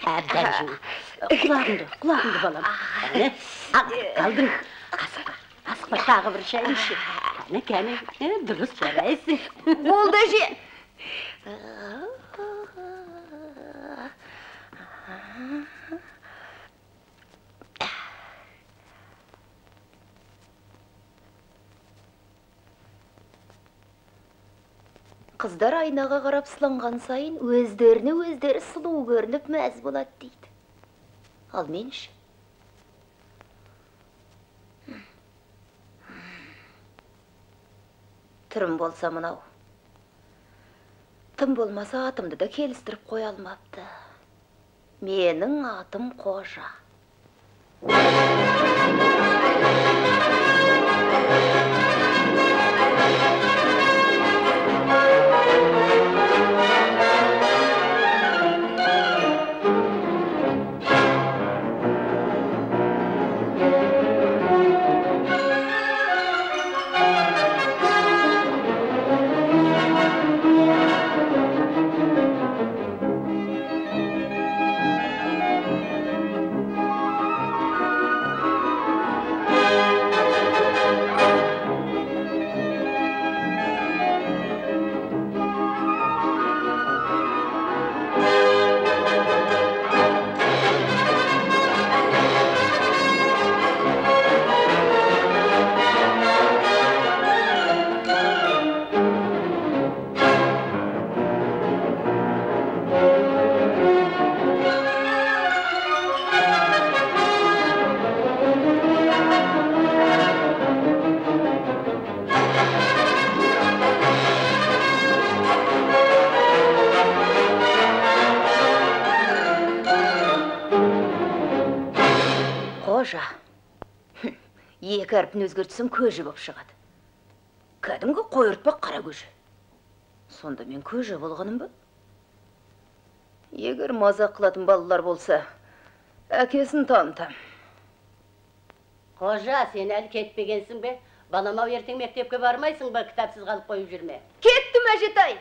Әбден жу. Құлағыңды, құлағыңды балам. Әне, қалдың. Асықпа, асықпа, тағы бір шай іш. Кәне, кәне, дұрыс жарайсың. Болды, әже. Қыздар айнаға қарап сыланған сайын өздеріне өздері сұлу көрініп мәз болады дейді. Ал мен ше? Түрім болса мынау. Тым болмаса атымды да келістіріп қоя алмапты. Менің атым Қожа. Екі әрпін өзгертсем көже боп шығады. Кәдімгі қойыртпақ қара көже. Сонда мен көже болғаным ба? Егер мазақ қылатын балалар болса, әкесін танытам. Қожа, сен әлі кетпегенсің бе? Балам-ау, ертең мектепке бармайсың ба? Кітапсыз қалып қойып жүрме. Кеттім, әжетай!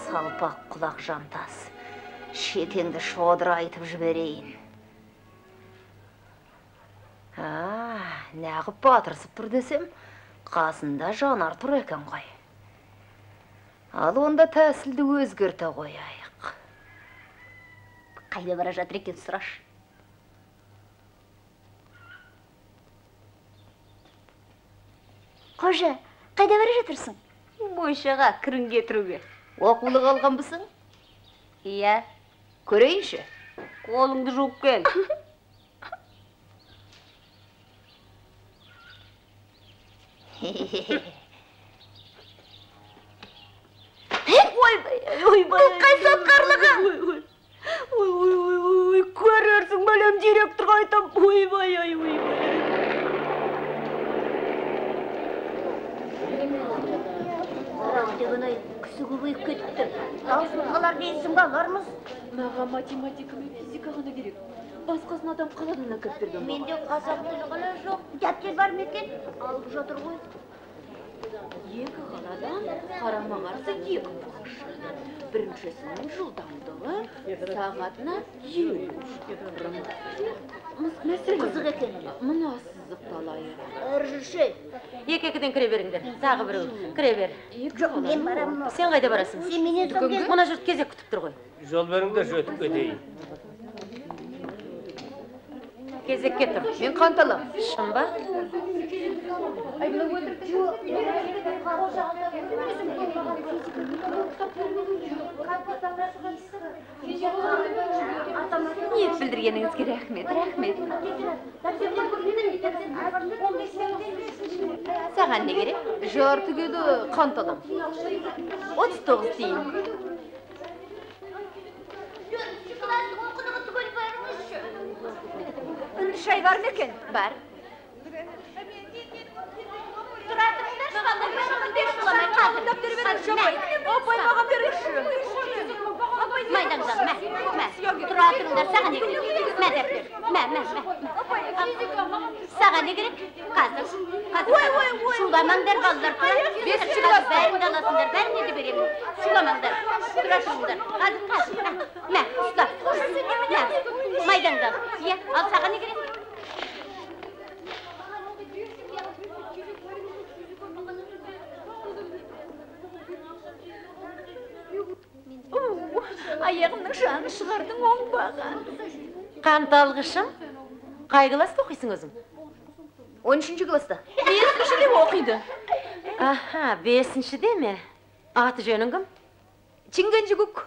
Салпақ құлақ жантас, шекеңді шодырайтып жіберейін. Нағып батырсып тұр десем, қасында Жанар тұр екен ғой. Ал онда тәсілді өзгерте қояйық. Қайда бара жатыр екен сұрашы. Қожа, қайда бара жатырсың? Моншаға кірін кетіруге. Оқулық алғанбысың? Иә. Көрейінші. Қолыңды жуып кел. Ойбай, ойбай. Бұл қай сотқарлығы? Ой, ой, ой, ой, көрерсің, бәлем, директорға айтам. Ойбай, ой, ойбай. Кісі көбейіп кетіпті. Таусылып қалар дейсің ба, алармыз. Маған математика мен физика ғана керек. Басқасын адам қаладан әкеліп берген. Менде қазақ тілі ғана жоқ. Дәптер бар ма екен? Алып жатыр ғой. Екі қаладан қарама-қарсы екі бұқар шығады. Біріншісінің жылдамдығы сағатына 50 шақырым. Мәселен, қызық екен. Мына сызықты алайық. Ыржы. Екі-екіден кіре беріңдер. Тағы біреу. Кіре бер. Жоқ, мен барамын. Сен қайда барасың? Сен менен соң кел. Мына жұрт кезек күтіп тұр ғой. Жол беріңдер, өтіп кетейін. Кезекке тұр. Мен қант алам. Шын ба? Ниет білдіргеніңізге рахмет, рахмет. Саған не керек? Жарты кило қант алам. 39 тиын. Үнді шай бар ма екен? Бар. Тұра тұрыңдаршы, Апай, маған беріңізші. Майдаңдар, мә, мә. Тұра тұрыңдар, саған не керек? Мә дәптер. Мә, мә, мә. Саған не керек? Қазір. Қазір. Ой, ой, ой. Шуламаңдар, балалар. Бесінші класс. Бәрін аласыңдар, бәріне де беремін. Шуламаңдар. Тұра тұрыңдар. Қазір, қазір. Мә, ұста. Мә, майдаңдар. Иә, ал саған не керек? Аяғымның жанын шығардың оңбаған. Қант алғышым, қай класста оқисың өзің? 13-ші класста. 5-шіде оқиды. Аха, 5-шіде ме? Аты жөнің кім? Чингачгук.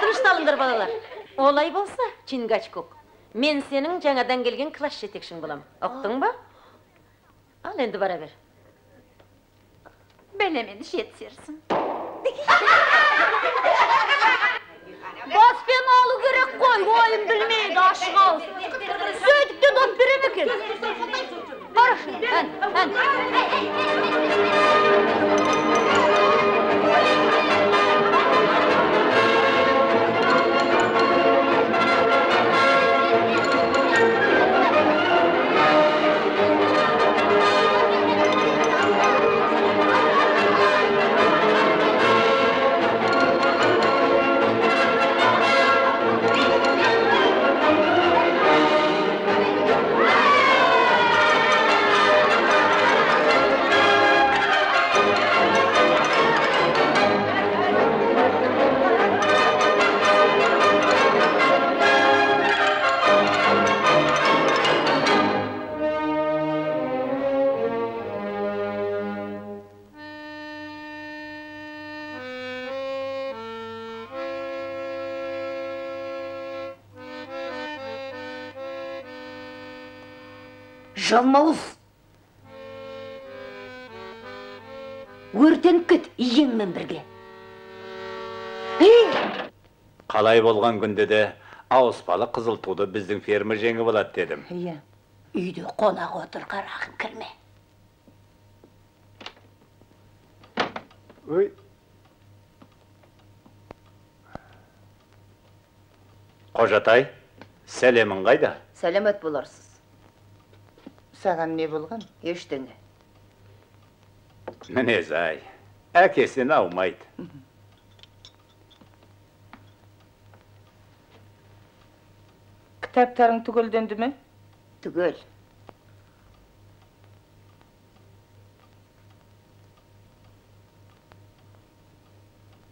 Тынышталыңдар, балалар. Олай болса, Чингачгук, мен сенің жаңадан келген класс жетекшің болам. Ұқтың ба? Ал енді бара бер. Бәлемен жетсерсің. Баспен алу керек қой, ойын білмейді, ашық ауыз. Сөйтіп те доп бере ме екен? Баршы, ән, ән. Жалмауыз! Өртеніп кет иеңмен бірге. Қалай болған күнде де ауыспалы қызыл туды біздің ферма жеңіп алады дедім. Иә. Үйде қонақ отыр, қарағым, кірме. Ой. Қожатай, сәлемің қайда? Сәлемет боларсыз. Саған не болған? Ештеңе. Мінез-ай, әкесінен аумайды. Кітаптарың түгелденді ме? Түгел.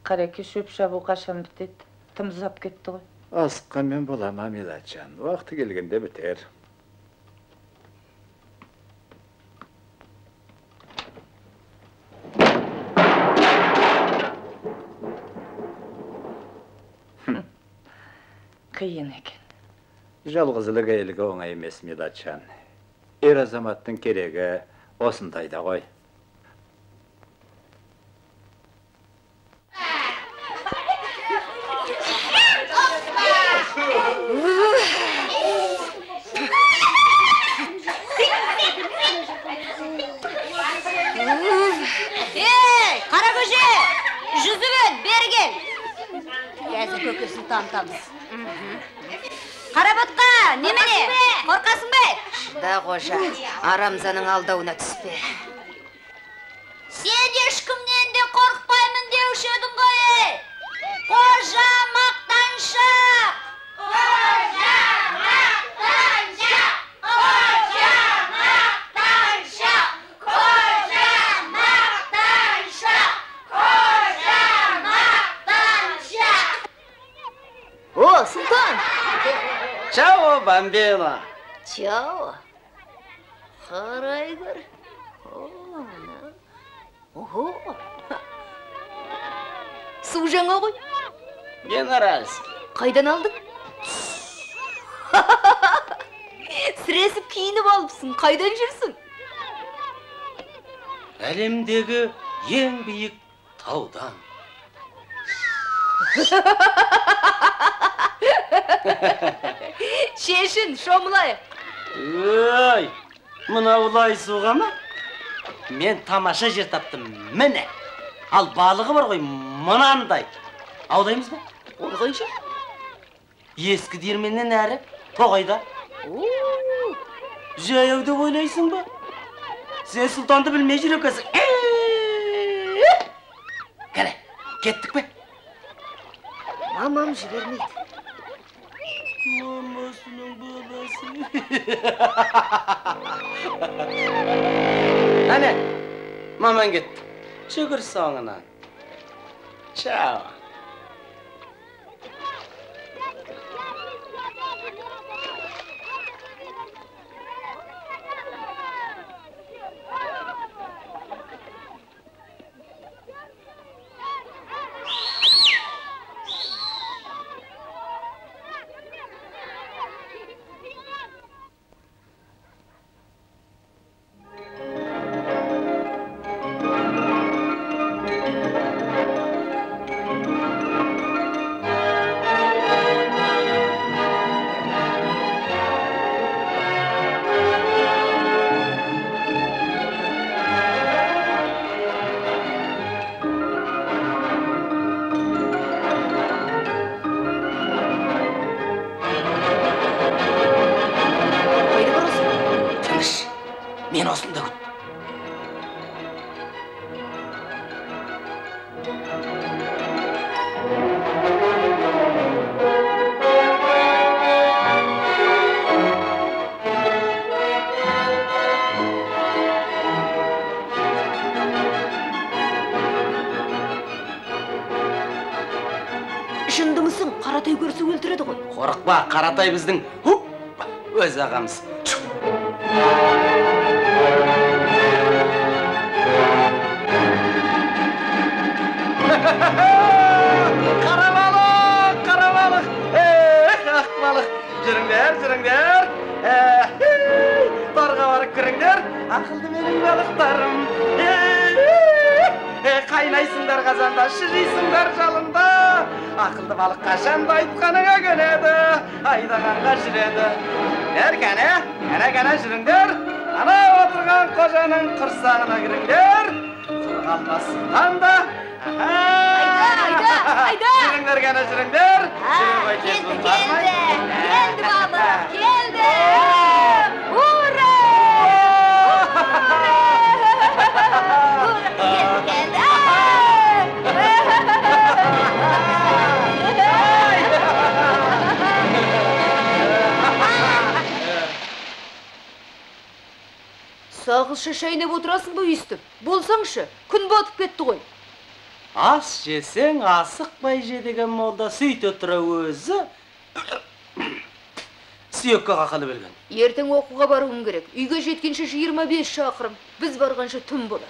Қареке, шөп шабу қашан бітеді? Тым ұзап кетті ғой. Асыққанмен бола ма, Милатжан? Уақыты келгенде бітер. Қиын екен. Жалғызылық әйелге оңай емес, Милатжан. Ер азаматтың керегі осындайда ғой. Ей, қара көже! кел. Қазір көкесін танытамыз. Қаработқа, немене? Қорқасың ба? Шыда, Қожа, арамзаның алдауына түспе. Сен ешкімнен де қорықпаймын деуші едің ғой, ей! Қожа мақтаншақ! Қожа мақтаншақ! Қожа мақтаншақ! Қожа мақтаншақ! Қожа мақтаншақ! О, Сұлтан! Чао, бамбина! Чао! Қарай көр. О, мына. Ого! Су жаңа ғой. Генеральский. Қайдан алдың? Сіресіп киініп алыпсың. Қайдан жүрсің? Әлемдегі ең биік таудан. Шешін, шомылайық. Ой, мынау лай суға ма? Мен тамаша жер таптым, міне. Ал балығы бар ғой, мынандай. Аулаймыз ба? Ол қай жер? Ескі диірменнен әрі, тоғайда. Жаяу деп ойлайсың ба? Сен Сұлтанды білмей жүр екенсің. Кәне, кеттік пе? Мамам жібермейді. Мамасының баласы. Әне, мамаң кетті. Жүгір соңынан. Чао. Жындымысың, Қаратай көрсе өлтіреді ғой. Қорықпа, Қаратай біздің өз ағамыз. Қара балық, қара балық, ақ балық. Жүріңдер, жүріңдер. Тарға барып кіріңдер, ақылды менің балықтарым. Қайнайсыңдар қазанда, шыжисыңдар жалында. Ақылды балық қашанда айтқаныңа көнеді, айдағанға жүреді. Жүріңдер, кәне, кәне, кәне, жүріңдер. Ана отырған қожаның құрсағына кіріңдер. Құр қалмас сұлтан да. Айда, айда, айда. Жүріңдер, кәне, жүріңдер. Келді, келді, келді балық, келді. Ура! Ура! Келді, келді. Сағызша шайнап отырасың ба өйстіп? Болсаңшы, күн батып кетті ғой. Ас жесең, асықпай же деген молда сөйте тұра өзі сүйекке қақалып өлген. Ертең оқуға баруым керек. Үйге жеткенше 25 шақырым. Біз барғанша түн болады.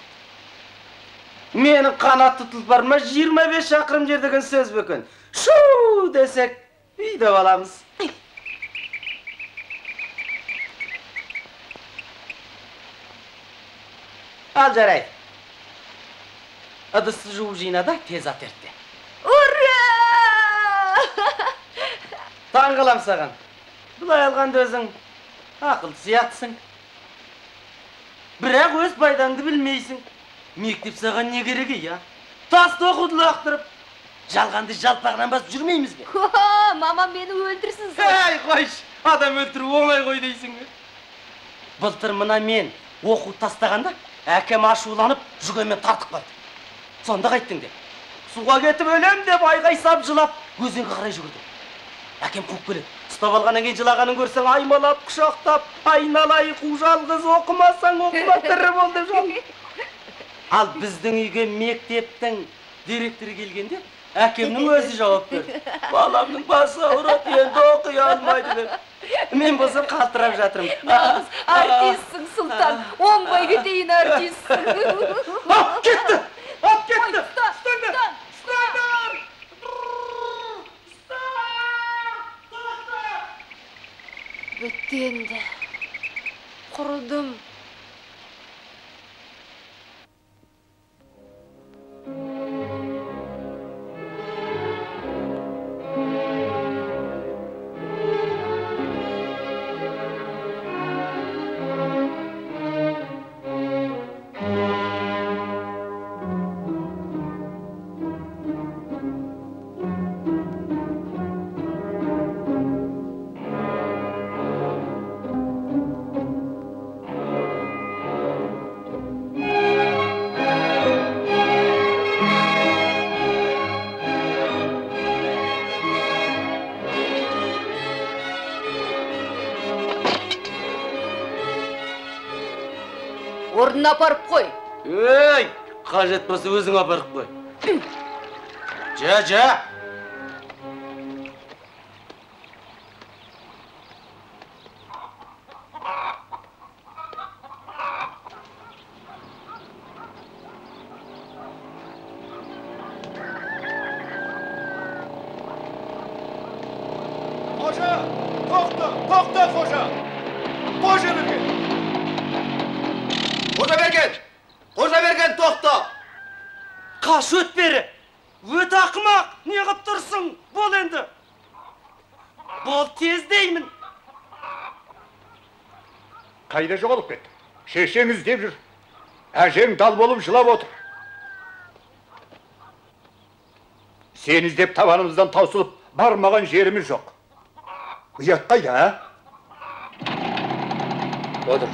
Менің қанатты тұлпарыма 25 шақырым жер деген сөз бөкен. Шу десек, үйде баламыз. Ал жарайды. Ыдысты жуып жина да тез ат ертте. Ура! Таң қалам саған. Бұлай алғанда өзің ақылды сияқтысың. Бірақ өз пайдаңды білмейсің. Мектеп саған не керек, я? Тасты оқуды лақтырып, Жалғанды жалпағынан басып жүрмейміз бе? Мамам мені өлтірсін сол. Әй, қойшы, адам өлтіру оңай ғой дейсің бе? Былтыр мына мен оқу тастағанда, әкем ашуланып жүгенмен тартып қалды. Сонда қайттың деп. Суға кетіп өлем деп айғай сап жылап, өзенге қарай жүгірдім. Әкем қуып келеді. Ұстап алғаннан кейін жылағанын көрсең, аймалап, құшақтап, айналай, қу жалғыз, оқымасаң, оқыма, тірі бол деп жалын. Ал біздің үйге мектептің директоры келгенде, әкемнің өзі жауап берді. Баламның басы ауырады, енді оқи алмайды деп. Мен болсам қалтырап жатырмын. Нағыз артистсің, Сұлтан. Оңбай кетейін артистсің. Ап кетті! Ап кетті! Ұстаңдар! Ұстаңдар! Бітті енді. Құрыдым. Орнына апарып қой. Ей, қажет болса өзің апарып қой. Жа, жа. Қожа, тоқта, тоқта, Қожа. Қожа берген. Қожа берген! Қожа берген, тоқта! Қаш, өт бері! Өт, ақымақ! Не қып тұрсың? Бол енді! Бол тез деймін! Қайда жоғалып кетті? Шешең іздеп жүр. Әжең дал болып жылап отыр. Сені іздеп табанымыздан таусылып, бармаған жеріміз жоқ. Ұят қайда, а? Отыр.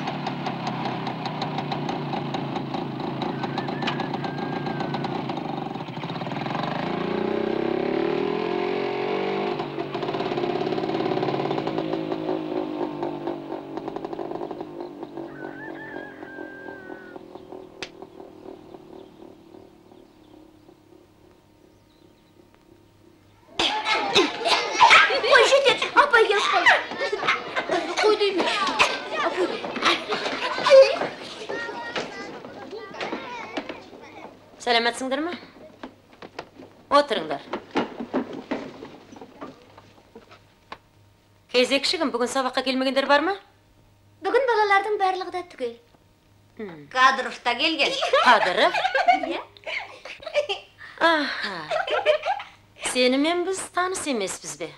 Қой, жетеді. Апай келіп қалды. Қой деймін. Апай. Сәлеметсіңдер ме? Отырыңдар. Кезекші кім? Бүгін сабаққа келмегендер бар ма? Бүгін балалардың барлығы да түгел. Кадыров та келген. Қадыров? Аха. Сенімен біз таныс емеспіз бе?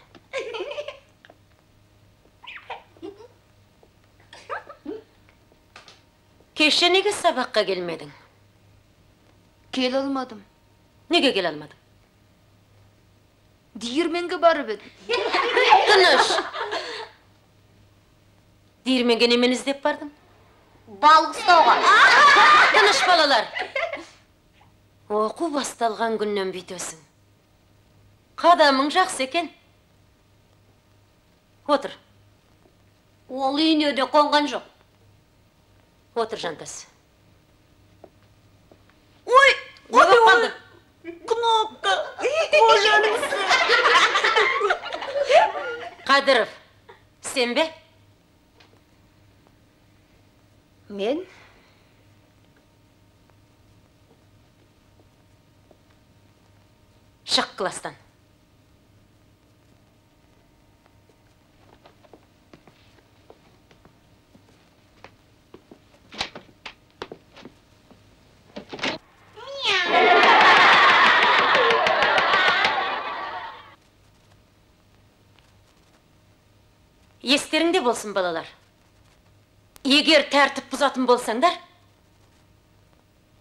Кеше неге сабаққа келмедің? Келе алмадым. Неге келе алмадың? Диірменге барып едім. Тыныш! Диірменге немені іздеп бардың? Балық ұстауға. Тыныш, балалар! Оқу басталған күннен бүйтесің. Қадамың жақсы екен. Отыр. Ол үйіне де қонған жоқ. Отыр, Жантас. Ой, Не болып қалды? Кнопка. Қожаның. Қадыров, сен бе? Мен? Шық класстан. Естеріңде болсын, балалар. Егер тәртіп бұзатын болсаңдар,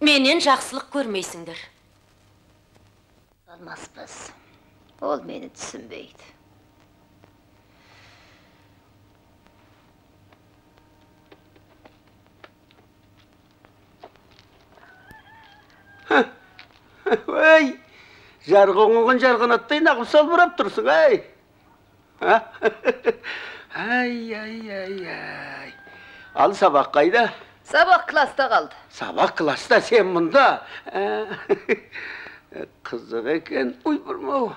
менен жақсылық көрмейсіңдер. Алмаспыз. Ол мені түсінбейді. Ой, жарғын жарғанаттай нағып салбырап тұрсың, ай. Ай, ай, ай, ай. Ал сабақ қайда? Сабақ класста қалды. Сабақ класста, сен мұнда. Қызық екен, ойбырмау.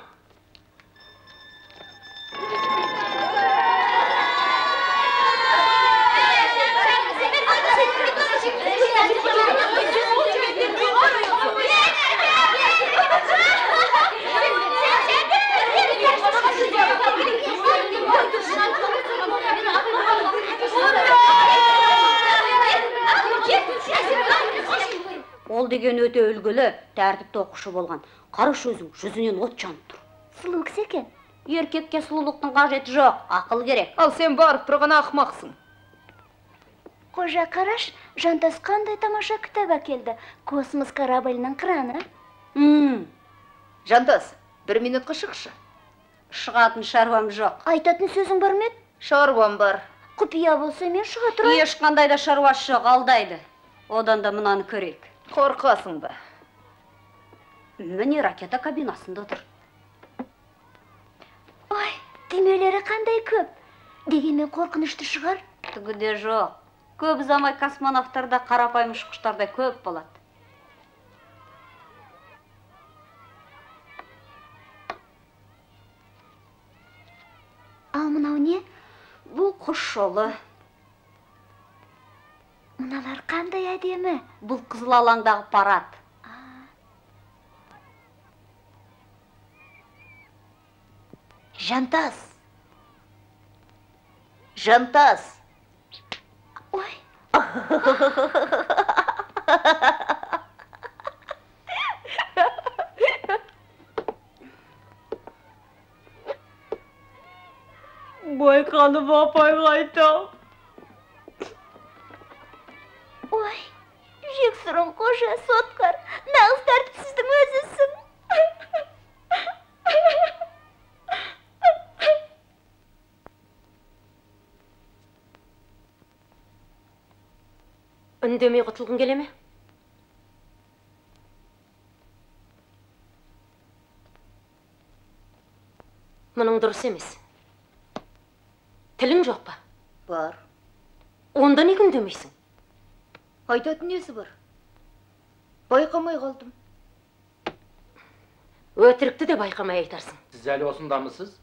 Ол деген өте үлгілі, тәртіпті оқушы болған. Қарашы өзің, жүзінен от жанып тұр. Сұлу кісі екен. Еркекке сұлулықтың қажеті жоқ, ақыл керек. Ал сен барып тұрған ақымақсың. Қожа, қараш, Жантас қандай тамаша кітап әкелді. Космос кораблінің қыраны. Жантас, бір минутқа шықшы. Шығатын шаруам жоқ. Айтатын сөзің бар ма еді? Шаруам бар. Құпия болса мен шыға тұрайын. Ешқандай да шаруасы жоқ, алдайды. Одан да мынаны көрейік. Қорқасың ба? Міне ракета кабинасында тұр. Ой, түймелері қандай көп. Дегенмен қорқынышты шығар. Түгі де жоқ. Көп ұзамай космонавтарда қарапайым ұшқыштарда көп болады. Ал мынау не? Бұл құс жолы. Мыналар қандай әдемі. Бұл қызыл алаңдағы парад. Жантас! Жантас! Ой! Байқанып апайға айтам. Ой, жексұрын Қожа, сотқар, нағыз тәртіпсіздің өзісің. Үндемей құтылғың келе ме? Мұның дұрыс емес. Тілің жоқ па? Бар. Онда неге үндемейсің? Айтатын несі бар? Байқамай қалдым. Өтірікті де байқамай айтарсың. Сіз әлі осындамысыз?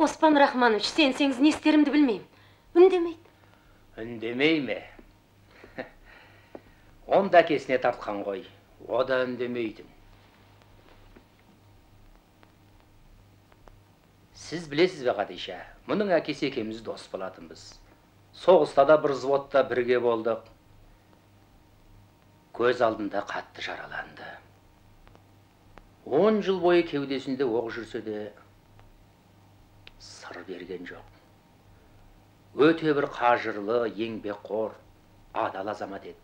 Оспан Рахманович, сенсеңіз не істерімді білмеймін. Үндемейді. Үндемей ме? Онда әкесіне тартқан ғой. О да үндемейді. Сіз білесіз бе, Қадиша, мұның әкесі екеуміз дос болатынбыз. Соғыста да бір взводта бірге болдық. Көз алдында қатты жараланды. 10 жыл бойы кеудесінде оқ жүрсе де сыр берген жоқ. Өте бір қажырлы, еңбекқор, адал азамат еді.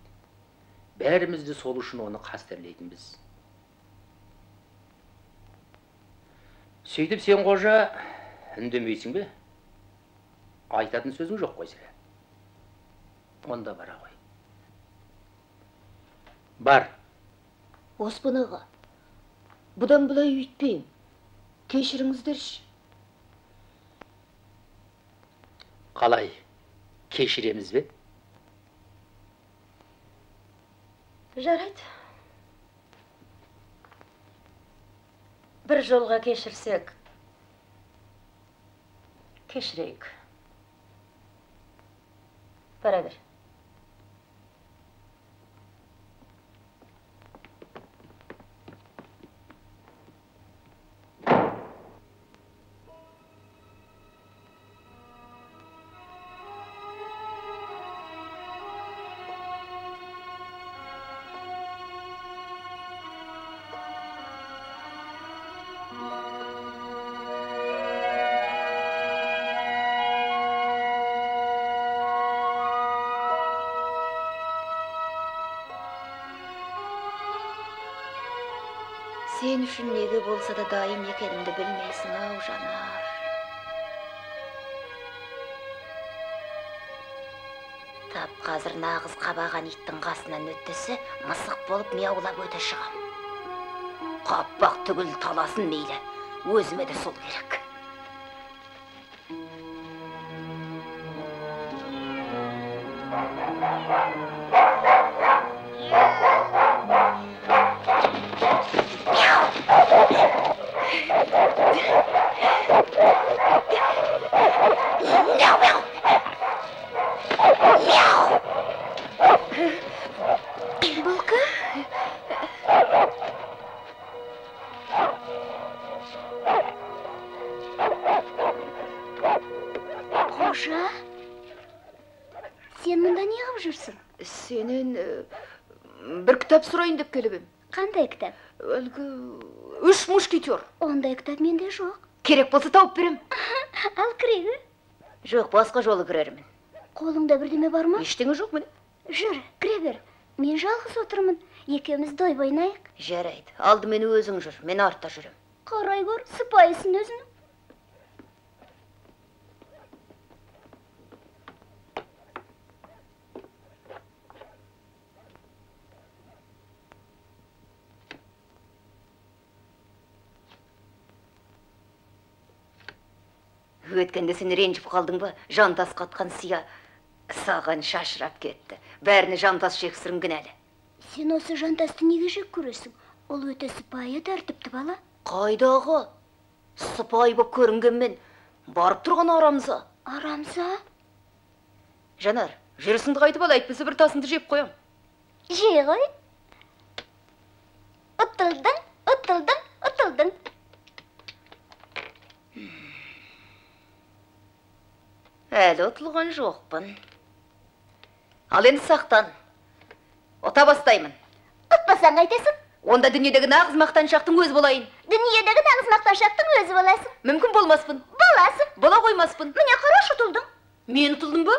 Бәріміз де сол үшін оны қастерлейтінбіз. Сөйтіп сен, Қожа, үндемейсің бе? Айтатын сөзің жоқ қой сірә. Онда бара ғой. Бар. Оспан аға, бұдан былай өйтпеймін. Кешіріңіздерші. Қалай, кешіреміз бе? Жарайды. Бір жолға кешірсек, кешірейік. Бара бер. Сен үшін неге болса да дайын екенімді білмейсің-ау, Жанар. Тап қазір нағыз қабаған иттің қасынан өттісі, мысық болып мияулап өте шығам. Қаппақ түгіл таласын мейлі, өзіме де сол керек. Бұл кім? Қожа? Сен мұнда не қып жүрсің? Сенен бір кітап сұрайын деп келіп ем. Қандай кітап? Әлгі үш мушкетер. Ондай кітап менде жоқ. Керек болса тауып берем. Ал кіре. Жоқ, басқа жолы кірермін. Қолыңда бірдеме бар ма? Ештеңе жоқ міне. Жүр, кіре бер. Мен жалғыз отырмын. Екеуміз дойбы ойнайық. Жарайды. Алдымен өзің жүр, мен артта жүрем. Қарай көр, сыпайысың өзің. Өткенде сен ренжіп қалдың ба? Жантас қатқан сия саған шашырап кетті. Бәріне Жантас жексұрын кінәлі. Сен осы Жантасты неге жек көресің? Ол өте сыпайы, тәртіпті бала. Қайдағы? Сыпайы боп көрінгенмен барып тұрған арамза. Арамза? Жанар, жүрісіңді қайтып ал, әйтпесе бір тасыңды жеп қоям. Жей ғой. Ұтылдың, ұтылдың, ұтылдың. Әлі ұтылған жоқпын. Ал енді сақтан. Ұта бастаймын. Ұтпасаң қайтесің? Онда дүниедегі нағыз мақтаншақтың өзі болайын. Дүниедегі нағыз мақтаншақтың өзі боласың. Мүмкін болмаспын. Боласың. Бола қоймаспын. Міне қарашы, ұтылдың. Мен ұтылдым ба?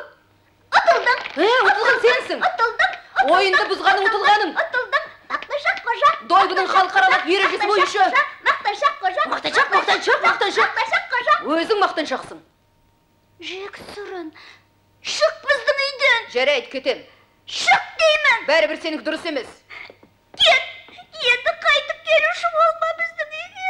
Ұтылдың. Ұтылған сенсің. Ұтылдың. Ойынды бұзғаның ұтылғаның. Ұтылдың. Мақтаншақ қожа. Дойбының халықаралық ережесі бойынша. Мақтаншақ қожа. Мақтаншақ, мақтаншақ, мақтаншақ. Мақтаншақ қожа. Өзің мақтаншақсың. Жексұрын, шық біздің үйден. Жарайды, кетем. Шық деймін. Бәрібір сенікі дұрыс емес. Кет, енді қайтып келуші болма біздің үйге.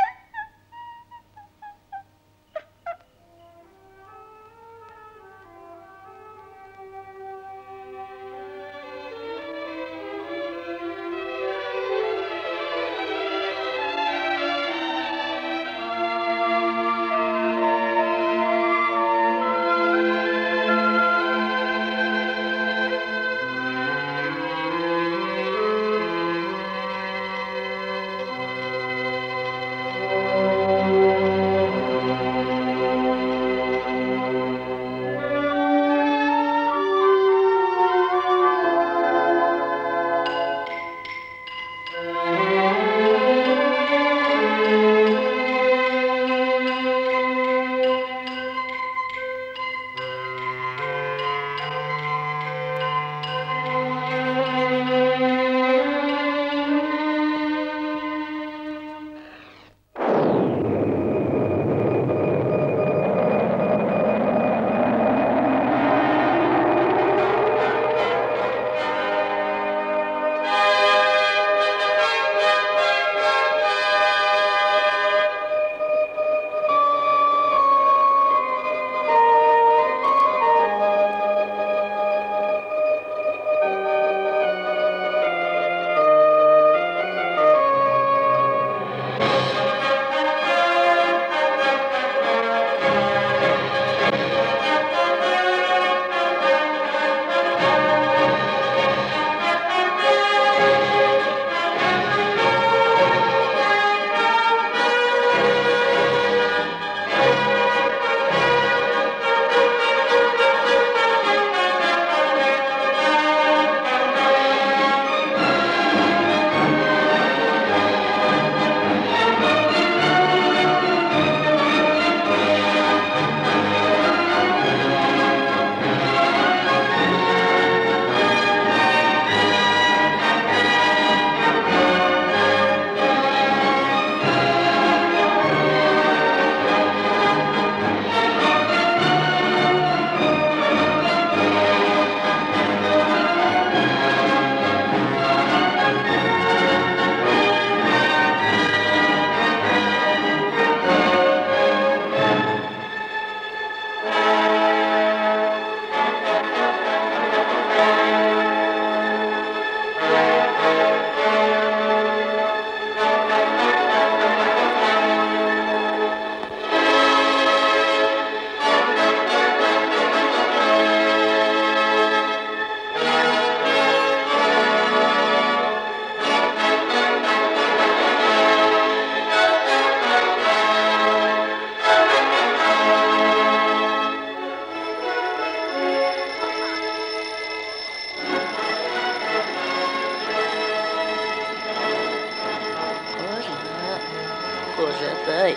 Қожатай,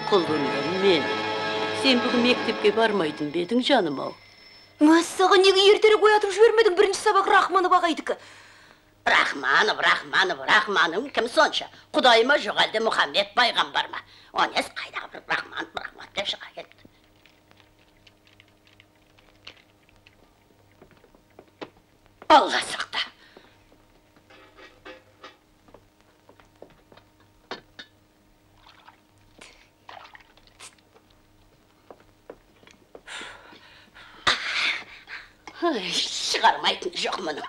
құлыным мен. Сен бүгін мектепке бармайтын бе едің, жаным-ау? Мәссаған, неге ертерек оятып жібермедің? Бірінші сабақ Рахманов ағайдікі. Рахманов, Рахманов, Рахманов кім сонша? Құдай ма, жоқ әлде Мұхаммед пайғамбар ма? Онес қайдағы бір Рахманов, Рахманов деп шыға келіпті. Алла сақта. Шығармайтын жоқ мұның.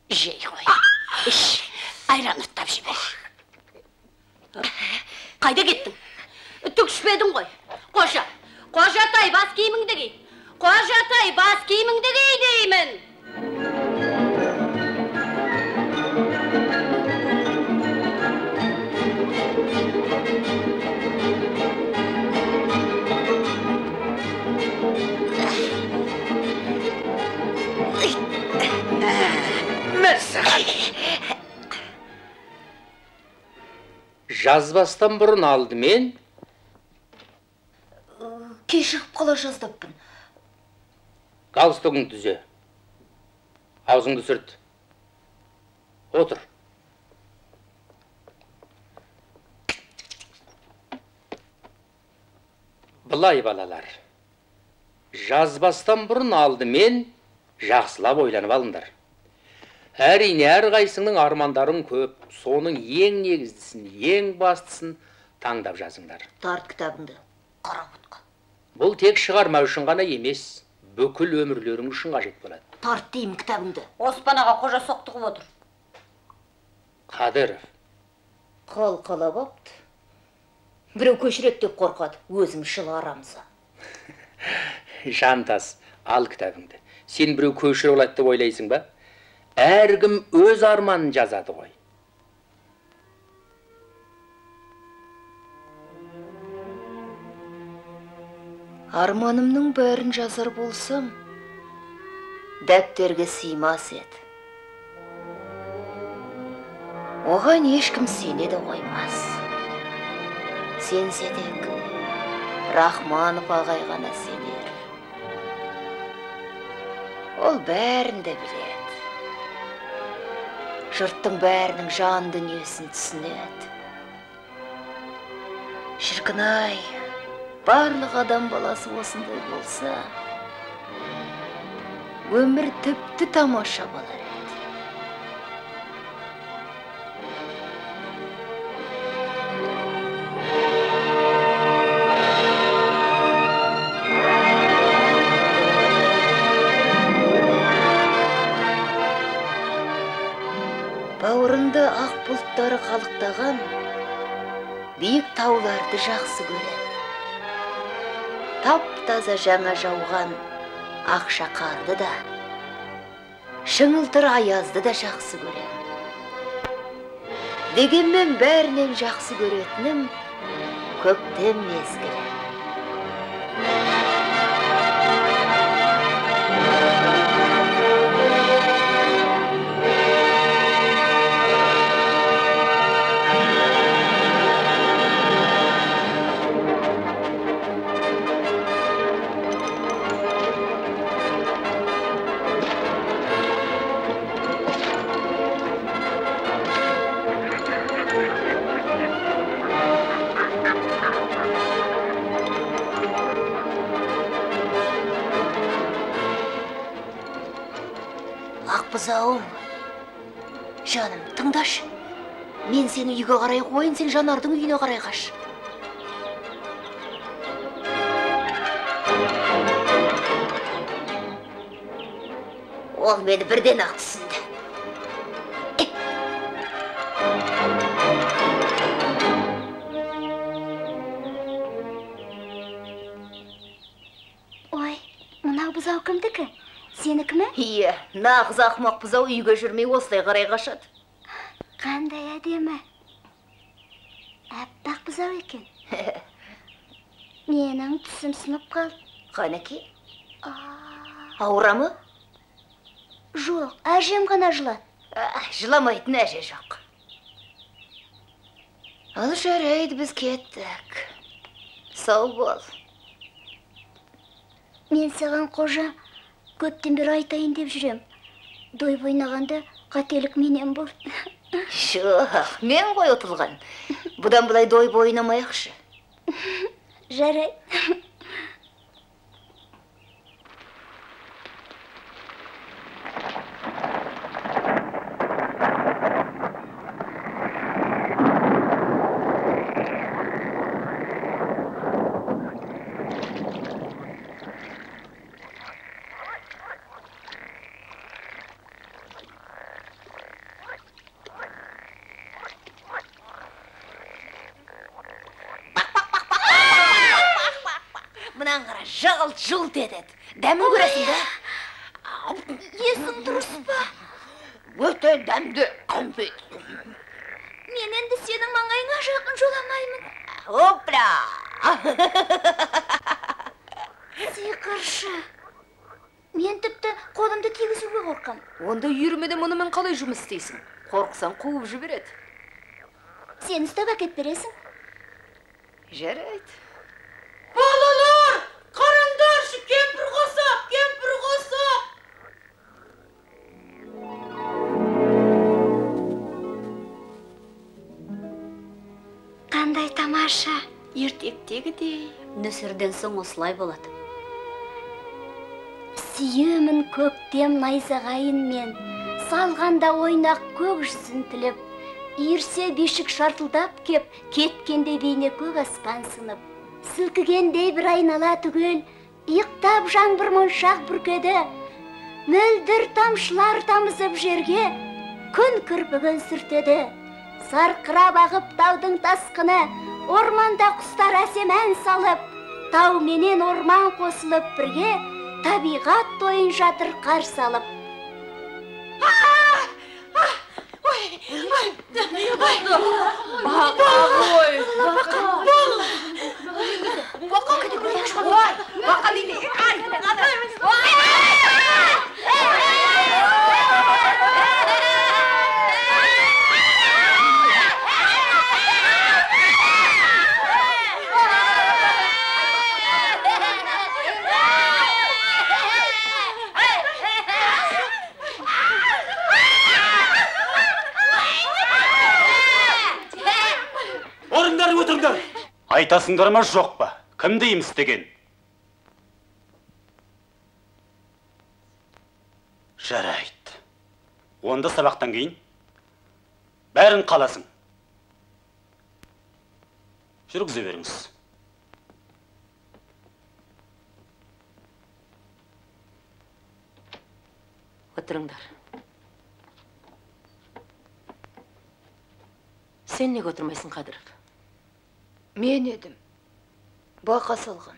Жей ғой. Іш, айран ұттап жібер. Қайда кеттің? Түк ішпедің ғой. Қожа, Қожатай, бас киіміңді ки. Қожатай, бас киіміңді ки деймін. Жазбастан бұрын алдымен кешігіп қала жаздаппын. Галстугіңді түзе. Аузыңды сүрт. Отыр. Былай балалар. Жазбастан бұрын алдымен жақсылап ойланып алыңдар. Әрине, әрқайсыңның армандарың көп, соның ең негіздісін, ең бастысын таңдап жазыңдар. Тарт кітабыңды, қара бұтқа. Бұл тек шығарма үшін ғана емес, бүкіл өмірлерің үшін қажет болады. Тарт деймін кітабыңды. Оспан аға қожа соқтығып отыр. Қадыров. Қал-қалап апты. Біреу көшіреді деп қорқады, өзімшіл арамза. Жантас, ал кітабыңды. Сен біреу көшіріп алады деп ойлайсың ба? Әркім өз арманын жазады ғой. Арманымның бәрін жазар болсам, дәптерге сыймас еді. Оған ешкім сене де қоймас. Сенсе тек Рахманов ағай ғана сенер. Ол бәрін де біледі. Жұрттың бәрінің жан дүниесін түсінеді. Шіркін-ай, барлық адам баласы осындай болса, өмір тіпті тамаша болар еді. Бауырында ақ бұлттары қалықтаған биік тауларды жақсы көрем. Тап-таза жаңа жауған ақша қарды да, шыңылтыр аязды да жақсы көрем. Дегенмен бәрінен жақсы көретінім көктем мезгілі. Бұзауым, жаным, тыңдашы. Мен сені үйге қарай қойын, сен Жанардың үйіне қарай қаш. Ол мені бірден ақ түсінді. Ой, мынау бұзау кімдікі? Сенікі ме? Иә, нағыз ақымақ бұзау үйге жүрмей осылай қарай қашады. Қандай әдемі. Аппақ бұзау екен. Менің тісім сынып қалды. Қанеки? Ауыра ма? Жоқ, әжем ғана жылады. Жыламайтын әже жоқ. Ал жарайды, біз кеттік. Сау бол. Мен саған, Қожа, көптен бері айтайын деп жүрем. Дойбы ойнағанда қателік менен болды. Жоқ, мен ғой ұтылған. Бұдан былай дойбы ойнамайықшы. Жарайды. Жылт етеді. Дәмін көресің бе? Есің дұрыс па? Өте дәмді кәмпит. Мен енді сенің маңайыңа жақын жоламаймын. Опля! Сиқыршы. Мен тіпті қолымды тигізуге қорқам. Онда үйірмеде мұнымен қалай жұмыс істейсің? Қорықсаң қуып жібереді. Сен ұстап әкеп бересің. Жарайды. Балалар! Қараңдаршы, кемпір қосақ, кемпір қосақ! Қандай тамаша! Ертектегідей. Нөсерден соң осылай болады. Сүйемін көктем найзағайын мен, салғанда ойнақ көк жүзін тіліп, иірсе бишік шартылдап кеп, кеткенде бейне көк аспан сынып. Сілкігендей бір айнала түгел, иықтап жаңбыр моншақ бүркеді, мөлдір тамшылар тамызып жерге, күн кірпігін сүртеді. Сарқырап ағып таудың тасқыны, орманда құстар әсем ән салып, тау менен орман қосылып бірге, табиғат тойын жатыр қарсы алып. Бақа ғой! Бақа! Бақа! Бақа дейді! Отырыңдар. Айтасыңдар ма, жоқ па? Кімді істеген? Жарайды. Онда сабақтан кейін бәрін қаласың. Жүргізе беріңіз. Отырыңдар. Сен неге отырмайсың, Қадыров? Мен едім. Бақа салған.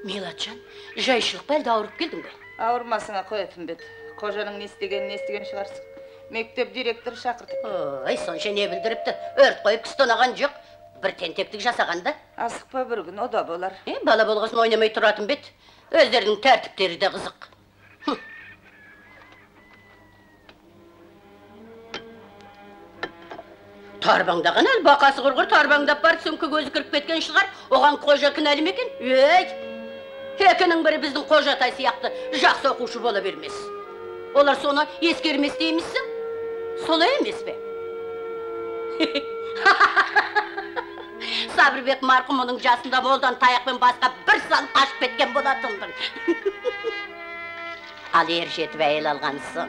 Милатжан, жайшылық па, әлде ауырып келдің бе? Ауырмасыңа қоятын бет. Қожаның не істегенін естіген шығарсың. Мектеп директоры шақыртып. Ой, сонша не білдіріпті? Өрт қойып кісі тонаған жоқ. Бір тентектік жасаған да. Асықпа, бір күн о да болар. Бала болғасын ойнамай тұратын бет. Өздерінің тәртіптері де қызық. Тарбаңдаған әл, бақасы құрғыр тарбаңдап барып сөмке көзі кіріп кеткен шығар. Оған Қожа кінәлі ме екен? Ей, екінің бірі біздің Қожатай сияқты жақсы оқушы бола бермес. Олар соны ескермес деймісің? Солай емес пе? Сабырбек марқұм оның жасында молдан таяқпен басқа бір салып қашып кеткен болатындың. Ал ер жетіп әйел алған соң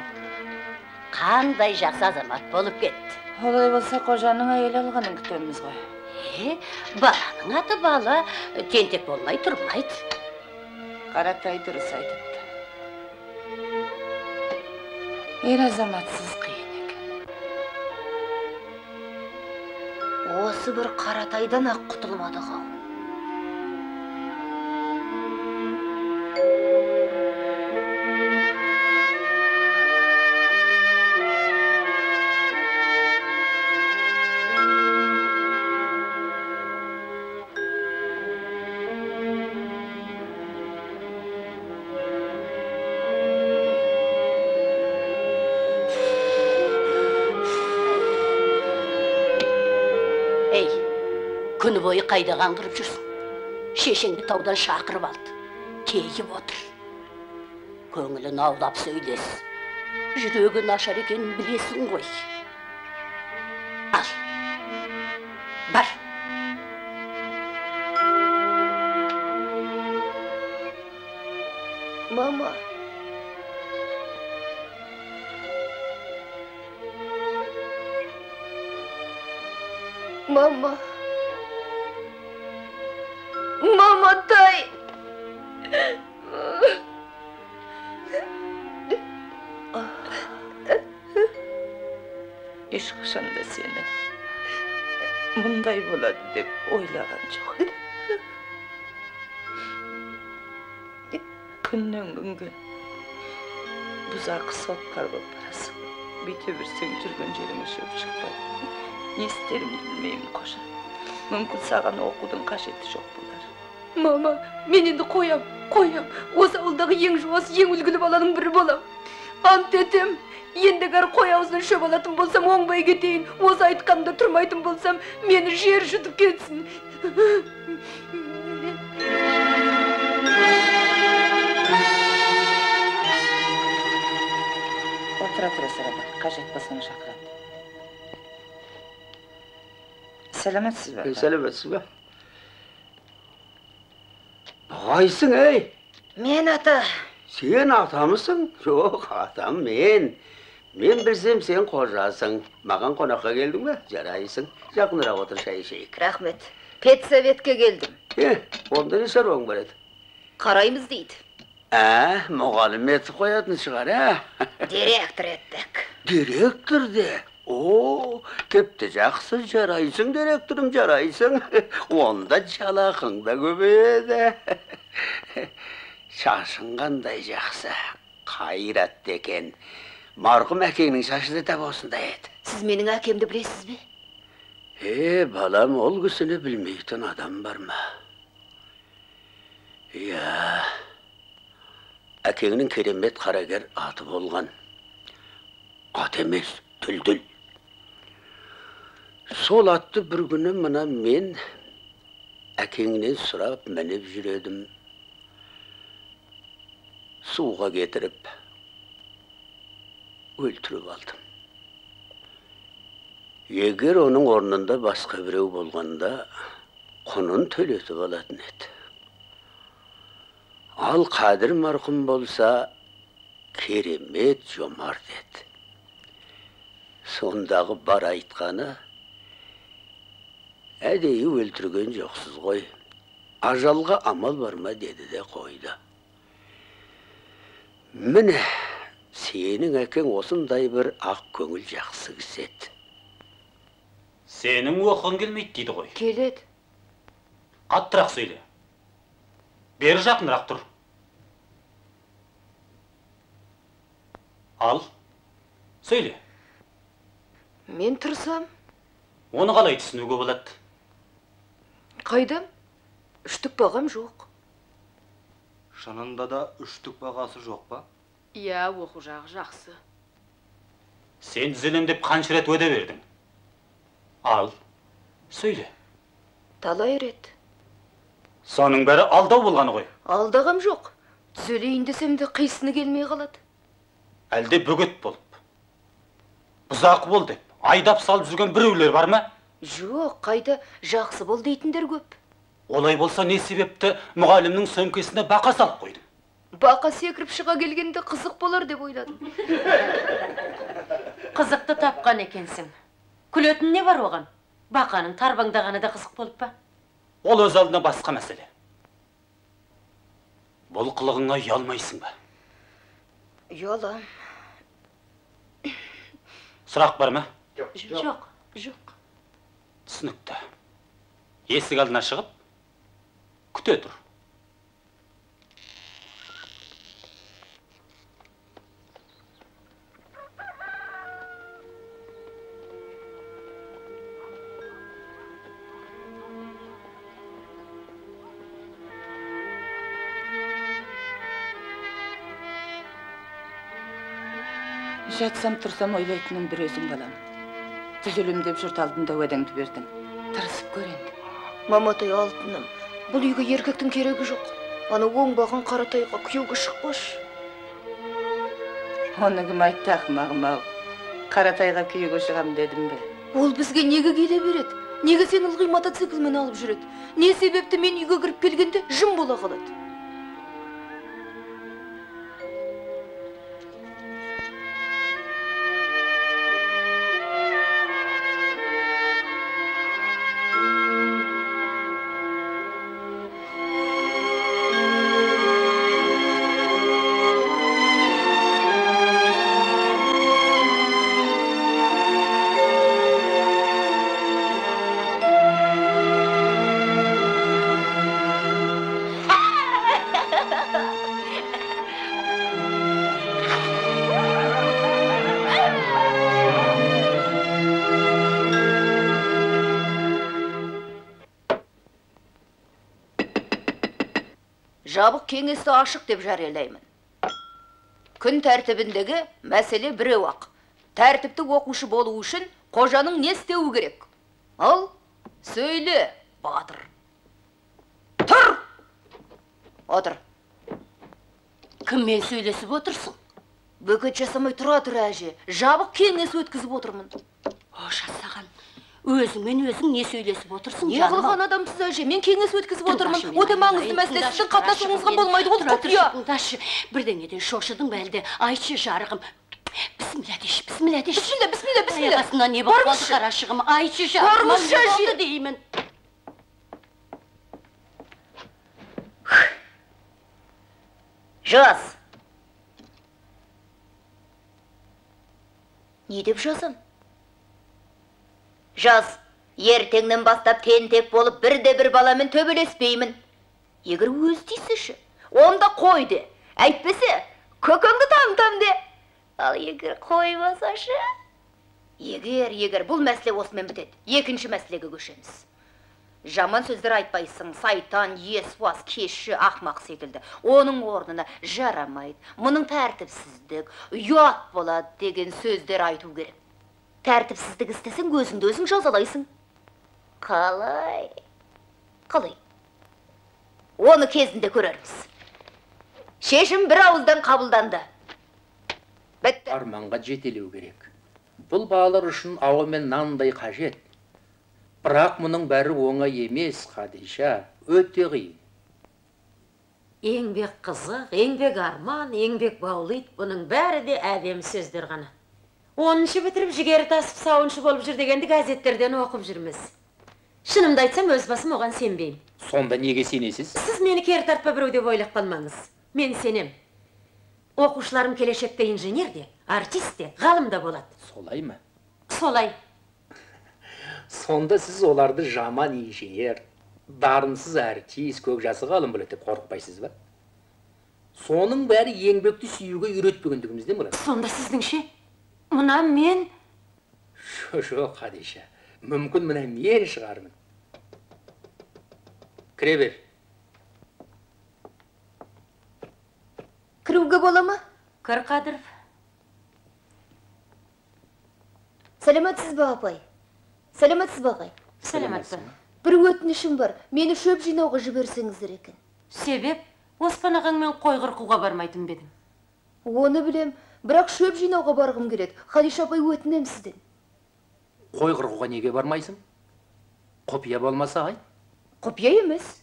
қандай жақсы азамат болып кетті. Олай болса Қожаның әйел алғанын күтеміз ғой. Баланың аты бала, тентек болмай тұрмайды. Қаратай дұрыс айтыпты. Ер азаматсыз қиын екен. Осы бір Қаратайдан ақ құтылмадық ау. бойы қайда қаңғырып жүрсің? Шешеңді таудан шақырып алды. Кейіп отыр. Көңілін аулап сөйлес. Жүрегі нашар екенін білесің ғой. Ал, бар. Мама. Мама. Маматай. Ешқашан да сені мұндай болады деп ойлаған жоқ едім. Күннен күнге бұзақы сотқар болып барасың. Бүйте берсең жүрген жеріңе шөп шықпайды. Не істерімді білмеймін, Қожа. Мүмкін саған оқудың қажеті жоқ болар. Мама, мен енді қоям, қоям. Осы ауылдағы ең жуас, ең үлгілі баланың бірі болам. Ант етем, ендігәрі қой аузынан шөп алатын болсам, оңбай кетейін. Осы айтқанымда тұрмайтын болсам, мені жер жұтып кетсін. Отыра тұра, Сарабай, қажет болсаң шақырады. Сәлеметсіз бе? Сәлеметсіз бе? Ағайсың, ей? Мен ата. Сен атамысың? Жоқ, атам мен. Мен білсем, сен қожасың. Маған қонаққа келдің бе? Жарайсың. Жақынырақ отыр, шай ішейік. Рахмет. Педсоветке келдім. Онда не шаруаң бар еді? Қараймыз дейді. Мұғалім етіп қоятын шығар, ә? Директор еттік. Директор де? О, тіпті жақсы, жарайсың, директорым, жарайсың. Онда жалақың да көбейеді. Шашың қандай жақсы, қайратты екен. Марқұм әкеңнің шашы да тап осындай еді. Сіз менің әкемді білесіз бе? Балам, ол кісіні білмейтін адам бар ма? Иә, әкеңнің керемет қарагер аты болған. Ат емес, дүлдүл. Сол атты бір күні мына мен әкеңнен сұрап мініп жүредім. Суға кетіріп, өлтіріп алдым. Егер оның орнында басқа біреу болғанда, құнын төлетіп алатын еді. Ал Қадір марқұм болса, керемет жомарт еді. Сондағы бар айтқаны, әдейі өлтірген жоқсыз ғой, ажалға амал бар ма деді де қойды. Міне, сенің әкең осындай бір ақ көңіл жақсы кісі еді. Сенің оқығың келмейді дейді ғой. Келеді. Қаттырақ сөйле. Бері жақынырақ тұр. Ал, сөйле. Мен тұрсам. Оны қалай түсінуге болады? Қайдам? Үштік бағам жоқ. Шынында да үштік бағасы жоқ па? Иә, оқу жағы жақсы. Сен түзелем деп қанша рет уәде бердің? Ал, сөйле. Талай рет. Соның бәрі алдау болғаны ғой. Алдағам жоқ. Түзелейін десем де қисыны келмей қалады. Әлде бөгет болып, бұзақы бол деп айдап салып жүрген біреулер бар ма? Жоқ, қайда жақсы бол дейтіндер көп. Олай болса не себепті мұғалімнің сөмкесіне бақа салып қойдың? Бақа секіріп шыға келгенде қызық болар деп ойладым. Қызықты тапқан екенсің. Күлетін не бар оған? Бақаның тарбаңдағаны да қызық болып па? Ол өз алдына басқа мәселе. Бұл қылығыңа ұялмайсың ба? Ұялам. Сұрақ бар ма? Жоқ, жоқ. Түсінікті. Есік алдына шығып, күте тұр. Жатсам тұрсам ойлайтыным бір өзің, балам. Түзелем деп жұрт алдында уәдеңді бердің. Тырысып көр енді. Маматай алтыным, бұл үйге еркектің керегі жоқ. Ана оңбаған Қаратайға күйеуге шықпашы. Оны кім айтты, ақымағым-ау? Қаратайға күйеуге шығам дедім бе? Ол бізге неге келе береді? Неге сені ылғи мотоциклмен алып жүреді? Не себепті мен үйге кіріп келгенде жым бола қалады? Жабық кеңесті ашық деп жариялаймын. Күн тәртібіндегі мәселе біреу-ақ. Тәртіпті оқушы болу үшін қожаның не істеуі керек? Ал, сөйле, батыр. Тұр! Отыр. Кіммен сөйлесіп отырсың? Бөкет жасамай тұра тұр, әже. Жабық кеңес өткізіп отырмын. Қожа саған. Өзіңмен өзің не сөйлесіп отырсың, Не қылған адамсыз, әже? Мен кеңес өткізіп отырмын. Өте маңызды мәселе, сіздің қатынасуыңызға болмайды, ол құпия. Тыңдашы, бірдеңеден шошыдың ба әлде? Айтшы, жарығым. Бісміллә деші, бісміллә деші. Бісміллә, бісміллә, бісміллә. Аяқ астынан не болып қалды, қарашығым? Айтшы, жарығым, не болды деймін. Жаз. Не деп жазам? Жаз, ертеңнен бастап тентек болып бірде-бір баламен төбелеспеймін. Егер өз дейсіші, онда қой де. Әйтпесе, көкеңді там-там де. Ал егер қоймасашы? Егер, бұл мәселе осымен бітеді. Екінші мәселеге көшеміз. Жаман сөздер айтпайсың, сайтан, есуас, кешші, ақмақ секілді. Оның орнына жарамайды, мұның тәртіпсіздік, ұят болады деген сөздер айту керек. Тәртіпсіздік істесең, өзіңді өзің жазалайсың. Қалай? Қалай? Оны кезінде көрерміз. Шешім бір ауыздан қабылданды. Бітті. Арманға жетелеу керек. Бұл балалар үшін ауа мен нандай қажет. Бірақ мұның бәрі оңай емес, Қадиша, өте қиын. Еңбек қызық, еңбек арман, еңбек баулиды, бұның бәрі де әдемі сөздер ғана. 10-шы бітіріп жігері тасып сауыншы болып жүр дегенді газеттерден оқып жүрміз. Шынымды айтсам, өз басым оған сенбеймін. Сонда неге сенесіз? Сіз мені кері тартпа біреу деп ойлап қалмаңыз. Мен сенем. Оқушыларым келешекте инженер де, артист те, ғалым да болады. Солай ма? Солай. Сонда сіз оларды жаман инженер, дарынсыз артист, көк жасы ғалым болады деп қорықпайсыз ба? Соның бәрі еңбекті сүюге үйретпегендігімізден болады. Сонда сіздіңше? Мына мен? Жоқ, Қадиша. Мүмкін мына мен шығармын. Кіре бер. Кіруге бола ма? Кір, Қадыров. Сәлеметсіз бе, апай? Сәлеметсіз бе, ағай? Сәлеметсіз. Бір өтінішім бар. Мені шөп жинауға жіберсеңіздер екен. Себеп, Оспан ағаңмен қой қырқуға бармайтын ба едің? Оны білем. Бірақ шөп жинауға барғым келеді. Қадиша апай, өтінем сізден. Қой қырқуға неге бармайсың? Құпия болмаса айт. Құпия емес.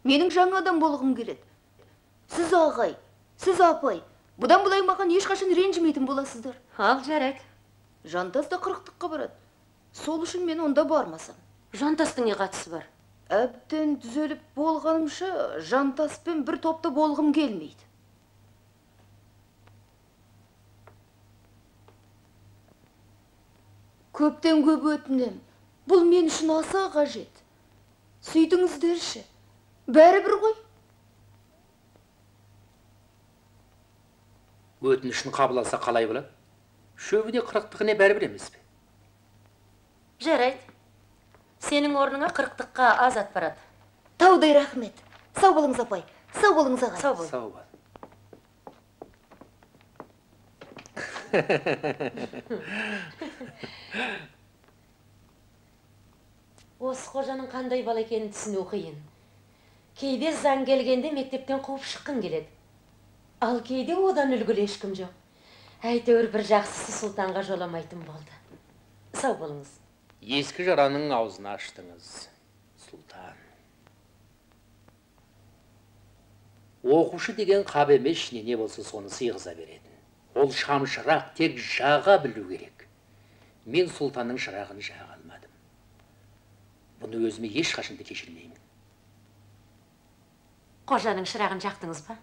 Менің жаңа адам болғым келеді. Сіз ағай, сіз апай, бұдан былай маған ешқашан ренжімейтін боласыздар. Ал, жарайды. Жантас та қырықтыққа барады. Сол үшін мен онда бармасам. Жантастың не қатысы бар? Әбден түзеліп болғанымша Жантаспен бір топта болғым келмейді. Көптен көп өтінем. Бұл мен үшін аса қажет. Сөйтіңіздерші. Бәрібір ғой. Өтінішін қабыл алса қалай болады? Шөбі де қырықтығіне бәрібір емес пе? Жарайды. Сенің орныңа қырықтыққа Азат барады. Таудай рахмет. Сау болыңыз, апай. Сау болыңыз, ағай. Сау бол. Сау бол. Осы Қожаның қандай бала екенін түсіну қиын. Кейде заң келгенде мектептен қуып шыққың келеді. Ал кейде одан үлгілі ешкім жоқ. Әйтеуір бір жақсысы Сұлтанға жоламайтын болды. Сау болыңыз. Ескі жараның аузын аштыңыз, Сұлтан. Оқушы деген қап емес, ішіне не болса соны сыйғыза беретін. Ол шамшырақ тек жаға білу керек. Мен Сұлтанның шырағын жаға алмадым. Бұны өзіме ешқашан да кешірмеймін. Қожаның шырағын жақтыңыз ба?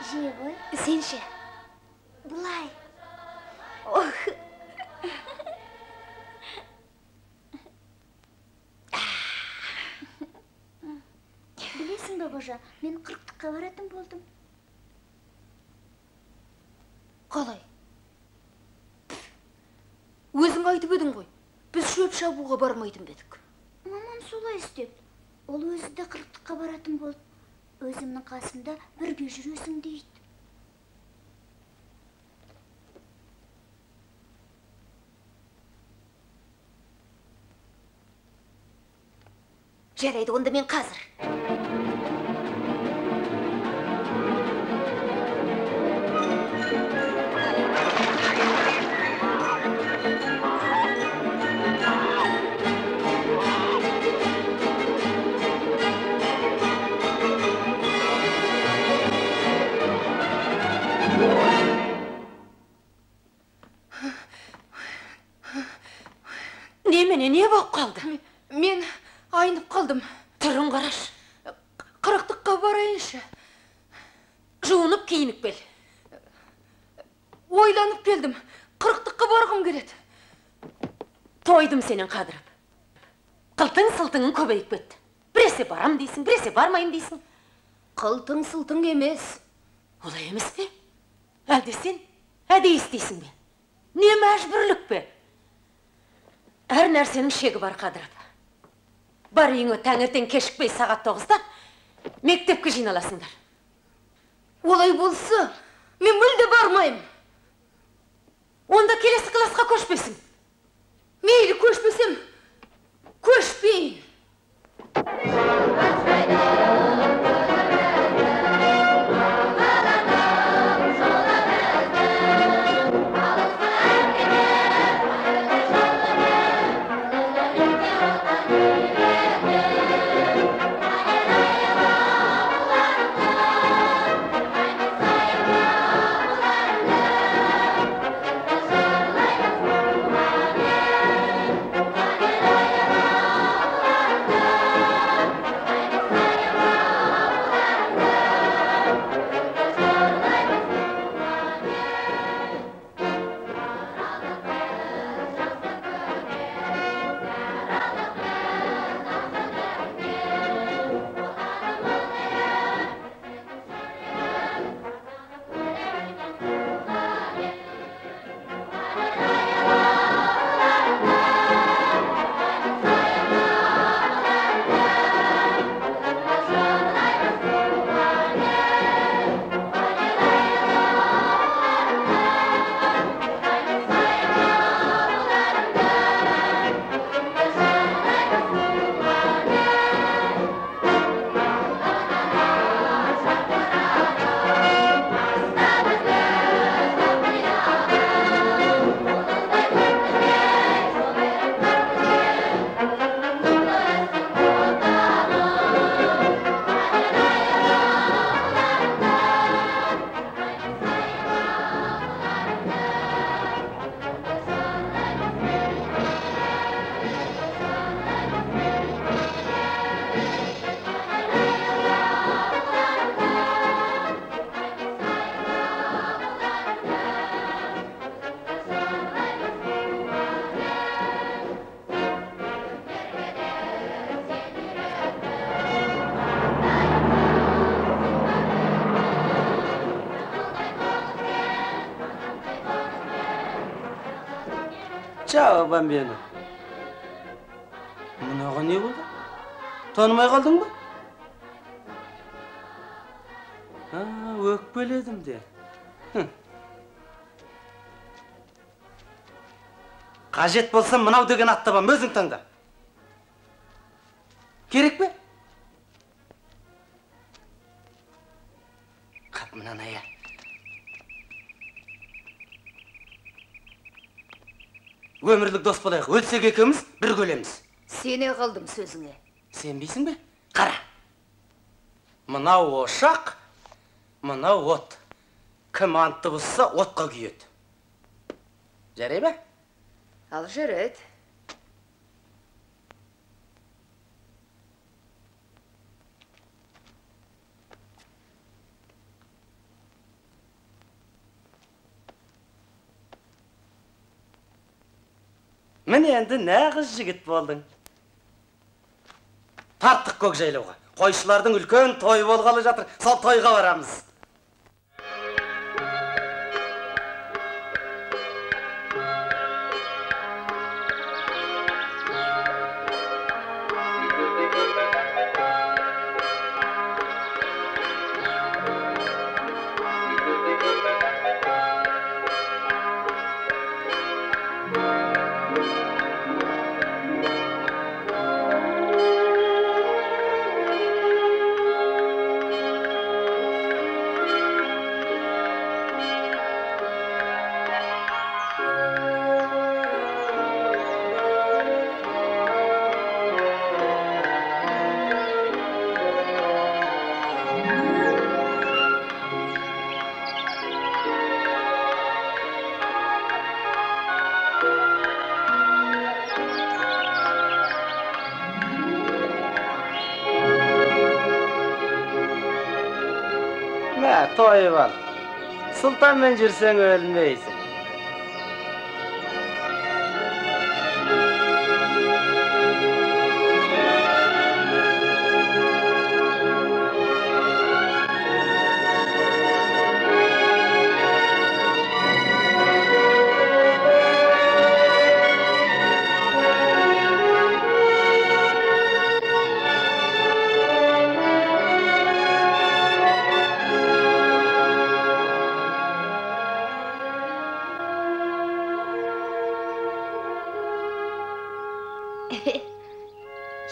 Же ғой. Сен ше? Былай. Ох. Білесің бе, Қожа, мен қырықтыққа баратын болдым. Қалай? Өзің айтып едің ғой, біз шөп шабуға бармайтын ба едік? Мамам солай істеп, ол өзі де қырықтыққа баратын болды. Өзімнің қасымда бірге жүресің дейді. Жарайды, онда мен қазір. Немене, не болып қалды? Мен айнып қалдым. Түрін қараш. Қырықтыққа барайыншы. Жуынып киініп кел. Ойланып келдім. Қырықтыққа барғым келеді. Тойдым сенен қадырып. Қылтың сылтыңың көбейіп кетті. Біресе барам дейсің, біресе бармайым дейсің. Қылтың сылтың емес. Олай емес пе? Әлде сен әдейі істейсің бе? Не мәжбүрлік пе? Әр нәрсенің шегі бар, қадырып. Бар үйіңе таңертең кешікпей сағат 9-да мектепке жиналасыңдар. Олай болса, мен мүлде бармаймын. Онда келесі классқа көшпесің. Мейлі көшпесем, көшпейін. Чао, бамбино. Мынаған не болды? Танымай қалдың ба? Өкпеледім де. Қажет болса мынау деген ат табам, өзің таңда. Керек пе? Қап мынаны ая. Өмірлік дос болайық, өлсек екеуміз бір өлеміз. Сене қалдым сөзіңе. Сенбейсің бе? Қара. Мынау ошақ, мынау от. Кім антты бұзса, отқа күйеді. Жарай ма? Ал жарайды. Міне енді нағыз жігіт болдың. Тарттық Көкжайлауға. Қойшылардың үлкен тойы болғалы жатыр. Сол тойға барамыз. Тойып ал. Сұлтанмен жүрсең өлмейсің.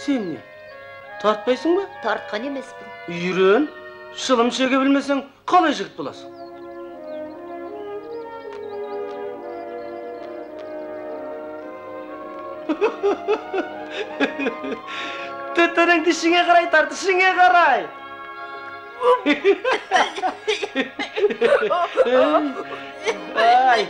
Сен не? Тартпайсың ба? Тартқан емеспін. Үйрен. Шылым шеге білмесең, қалай жігіт боласың? Түтініңді ішіңе қарай тарт, ішіңе қарай. Ай.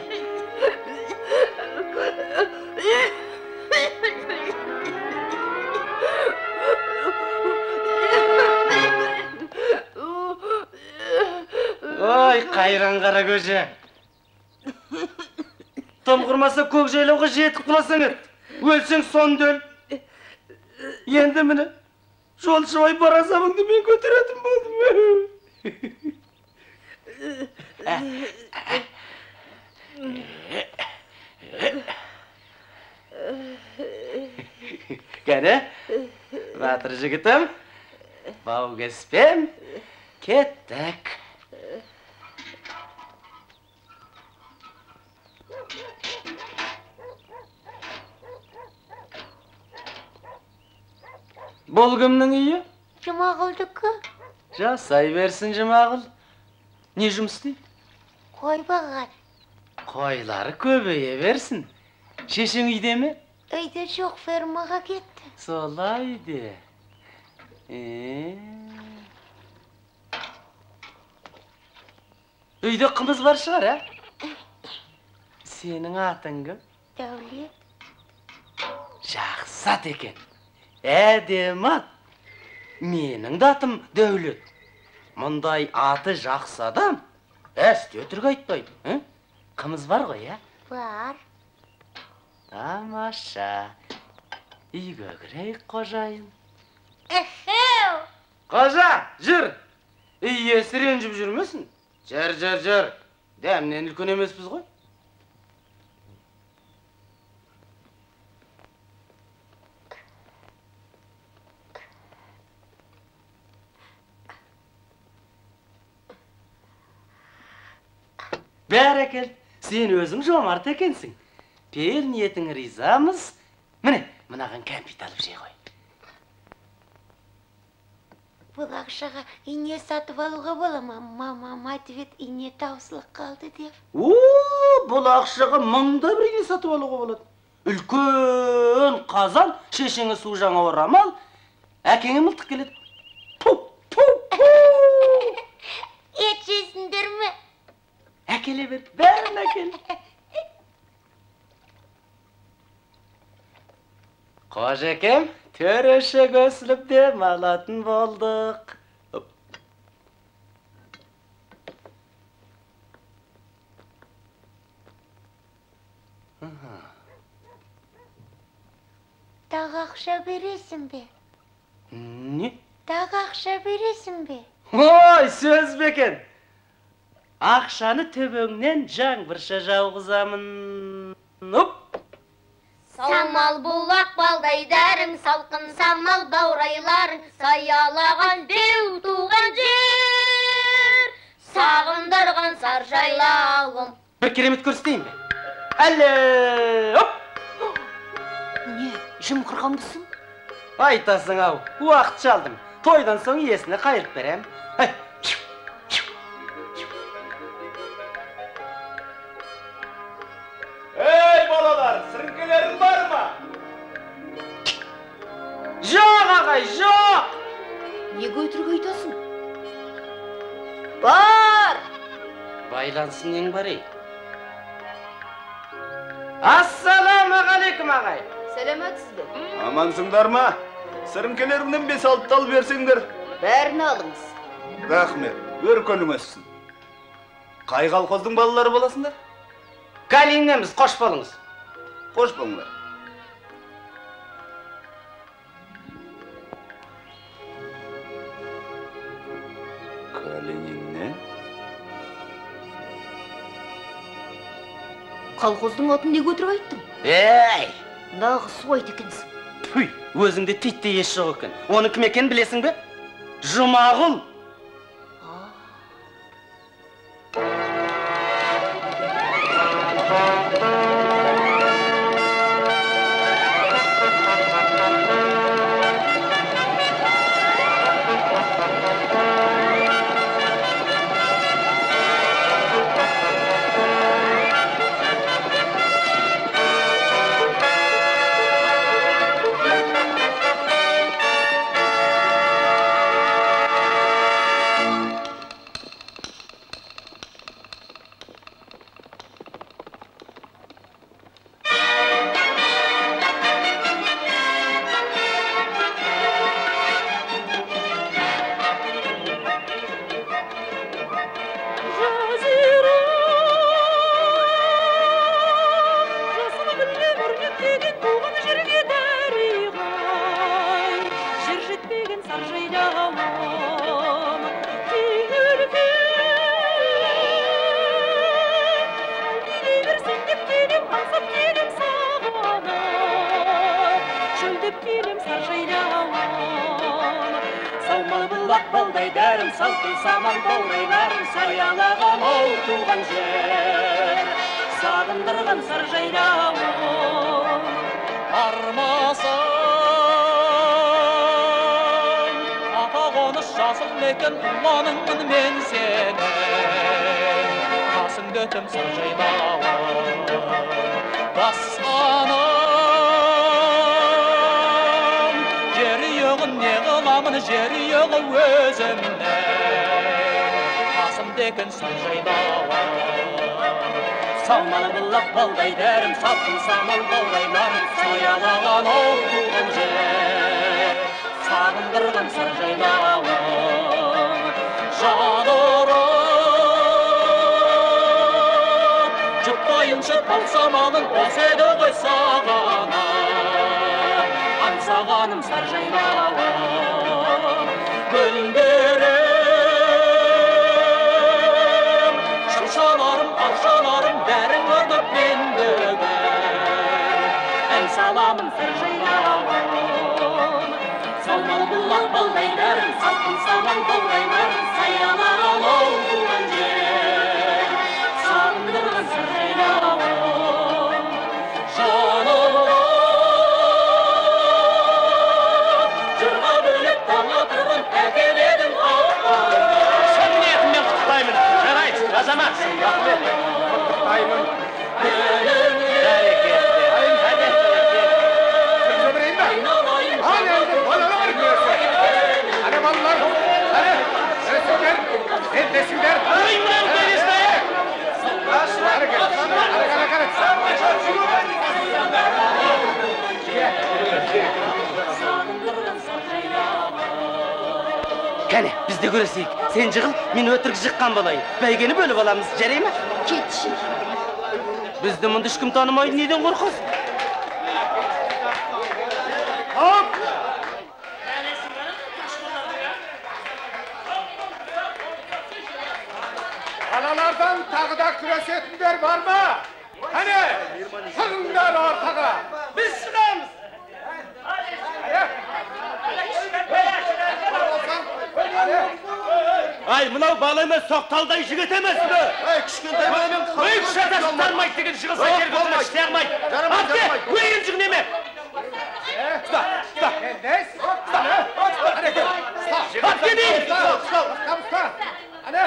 Ой, қайран қара көже. Тым құрмаса Көкжайлауға жетіп құласаң ет. Өлсең сонда өл. Енді міне, жолшыбай бар азабыңды мен көтеретін болдым. Кәне, батыр жігітім, бау кеспем, кеттік. Бұл кімнің үйі? Жұмағұлдікі. Жасай берсін Жұмағұл. Не жұмыс істейді? Қой бағады. Қойлары көбейе берсін. Шешең үйде ме? Үйде жоқ, фермаға кетті. Солай де. Үйде қымыз бар шығар, ә? Сенің атың кім? Дәулет. Жақсы ат екен. Әдемі ат. Менің де атым Дәулет. Мұндай аты жақсы адам әсте өтірік айтпайды. Қымыз бар ғой, ә? Бар. Тамаша. Үйге кірейік, қожайын. Эхеу! Қожа, жүр! Үй иесі ренжіп жүрмесін. Жүр, жүр, жүр. Дәмнен үлкен емеспіз ғой. Бәрекелді, сен өзің жомарт екенсің. Пейіл ниетіңе ризамыз. Міне, мынаған кәмпит алып жей ғой. Бұл ақшаға ине сатып алуға бола ма? Мамам айтып еді, ине таусылып қалды деп. О, бұл ақшаға мыңда бір ине сатып алуға болады. Үлкен қазан, шешеңе су жаңа орамал, әкеңе мылтық келеді. Пу, пу, пу! Ет жейсіңдер ме? Әкеле бер, бәрін әкел. Қожекем, төреше көсіліп демалатын болдық. Тағы ақша бересің бе? Не? Тағы ақша бересің бе? Ой, сөз бе екен? Ақшаны төбеңнен жаңбырша жауғызамын. Оп! Самал бұлақ балдай дәрім, салқын самал баурайларың, саялаған беу туған жер, сағындырған сар жайлауым. Бір керемет көрсетейін бе? Әлі, оп! Не, жымқырғанбысың? Айтасың ау, уақыт шалдым. Тойдан соң иесіне қайырып берем. Ей, балалар, сіріңкелерің бар ма? Жоқ, ағай, жоқ! Неге өтірік айтасың? Бар! Байлансын нең бар, ей? Ассалаумағалейкум, ағай! Сәлеметсіз бе? Амансыңдар ма? Сіріңкелеріңнен 5-6 тал берсеңдер. Бәрін алыңыз. Рахмет, өркенің өссін. Қай колхоздың балалары боласыңдар? Калининненбіз, қош болыңыз. Қош болыңдар. Калининнен? Колхоздың атын неге өтірік айттың? Ей! Нағыз суайт екенсің. Пүй, өзіңде титтей ес жоқ екен. Оның кім екенін білесің бе? Жұмағұл! Салқын самал баурайларың, саялаған ау туған жер. Сағындырған Күресіңдер! Ой, мынау төбесіне! Кәне, біз де күресейік. Сен жығыл, мен өтірік жыққан болайын. Бәйгені бөліп аламыз, жарай ма? Кетші. Бізді мұнда ешкім танымайды, неден қорқасың? Хоп! Балалардан тағы да күресетіндер бар ма? Кәне, шығыңдар ортаға. Біз шығамыз. Ай, мынау бала емес, соқталдай жігіт емес пе? Ей, кішкентай баламен Ой, шатасып танымайды деген жығылса жер көтіне іше алмайды. Атке, өлген жығын еме. Ұста, ұста. Атке дейін. Ұста, Ане.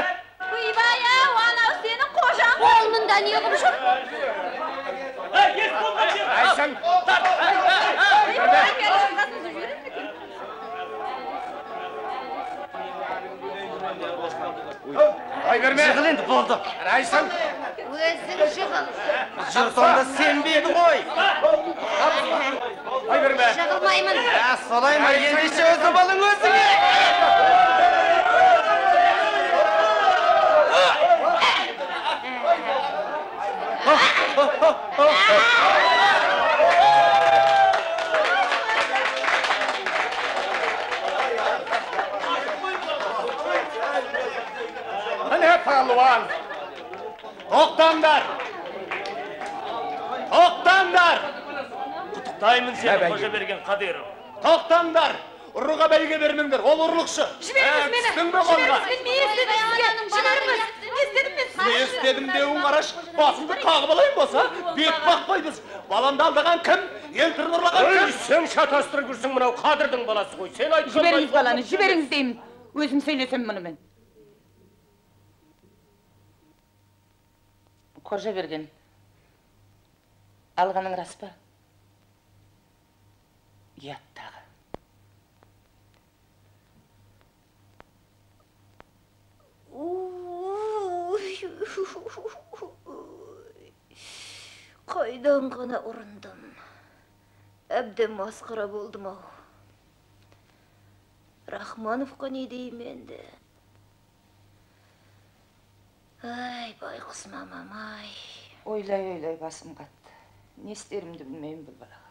Ойбай, ау, анау сенің қожаң. Ол мұнда не қылып жүр? Айсың. Ойбай, бері қасымызда жүреді екен. Ай берме. Жығыл енді болды. Айсың. Өзің жығыл. Жұрт онда сенбеді ғой. Ай берме. Жығылмаймын. Солай ма, ендеше өз обалың өзіңе. Міне палуан. Тоқтаңдар! Тоқтаңдар! Құттықтаймын сені, Қожаберген Қадыров. Тоқтаңдар! Ұрыға бәйге бермеңдер, ол ұрлықшы. Жіберіңіз мені. Түстің бе қолға? Жіберіңіз мені, не істедім сізге? Жіберіңіз. Не істедім мен сізге? Не істедім деуің қараш, басыңды қағып алайын болса, бет бақпаймыз. Баламды алдаған кім? Елтірін ұрлаған кім? Ой, сен шатастырып жүрсің, мынау Қадырдың баласы ғой. Сен айтқан Жіберіңіз баланы, жіберіңіз деймін. Өзім сөйлесем мұнымен. Қожаберген, алғаның рас па? Ұят тағы. Қайдан ғана ұрындым. Әбден масқара болдым-ау. Рахмановқа не деймін енді? Ай, байғұс мамам-ай. Ойлай-ойлай басым қатты. Не істерімді білмеймін бұл балаға.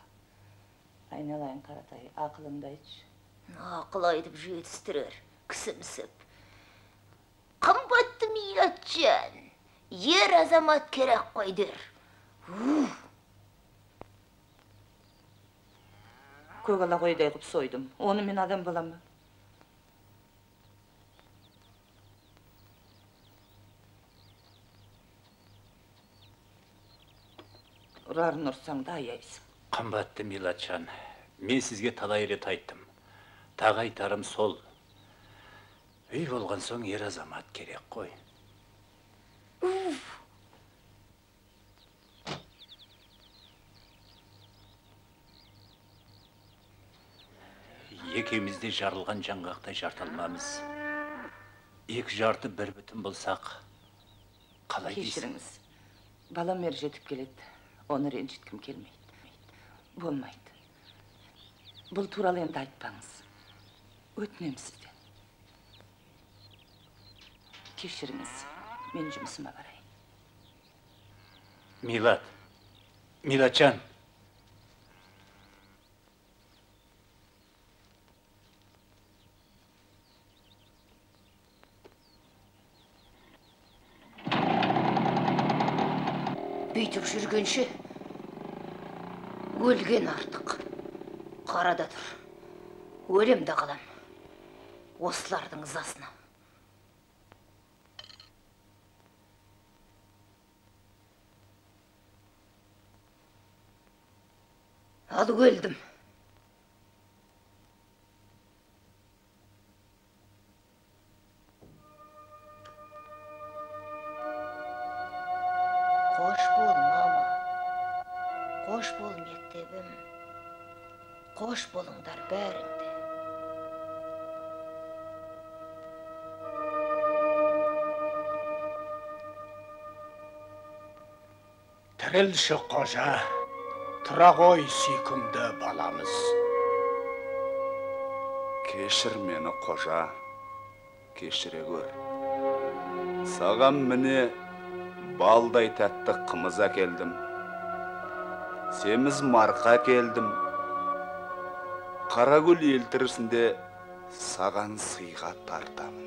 Айналайын Қаратай, ақылыңды айтшы. Ақыл айтып жетістірер, кісімсіп. Қымбатты Милатжан, ер азамат керек қой дер. Көк ала қойдай қып сойдым. Оны мен адам балам ба? Ұрарын ұрсаң да аяйсың. Қымбатты Милатжан, мен сізге талай рет айттым. Тағы айтарым сол. Үй болған соң ер азамат керек қой. Екеуміз де жарылған жаңғақтай жарталмамыз. Екі жарты бір бүтін болсақ, қалай дейсің? Кешіріңіз. Балам ер жетіп келеді. Оны ренжіткім келмейді. Болмайды. Бұл туралы енді айтпаңыз. Өтінемін сізден. Кешіріңіз, мен жұмысыма барайын. Милат, Милатжан. Бүйтіп жүргенше өлген артық. Қарада тұр. Өлем де қалам. Осылардың ызасына. Ал өлдім. Қош бол, мама. Қош бол, мектебім. Қош болыңдар бәрің де. Тірілші, Қожа, тұра ғой, сүйкімді баламыз. Кешір мені, Қожа, кешіре көр. Саған міне балдай тәтті қымыз әкелдім. Семіз марқа әкелдім. Қарагүл елтірісінде саған сыйға тартамын.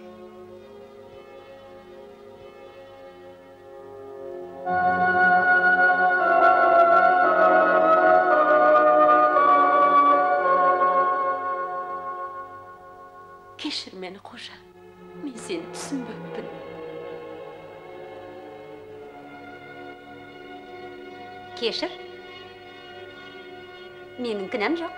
Кешір мені, Қожа. Мен сені түсінбеппін. Кешір. Менің кінәм жоқ.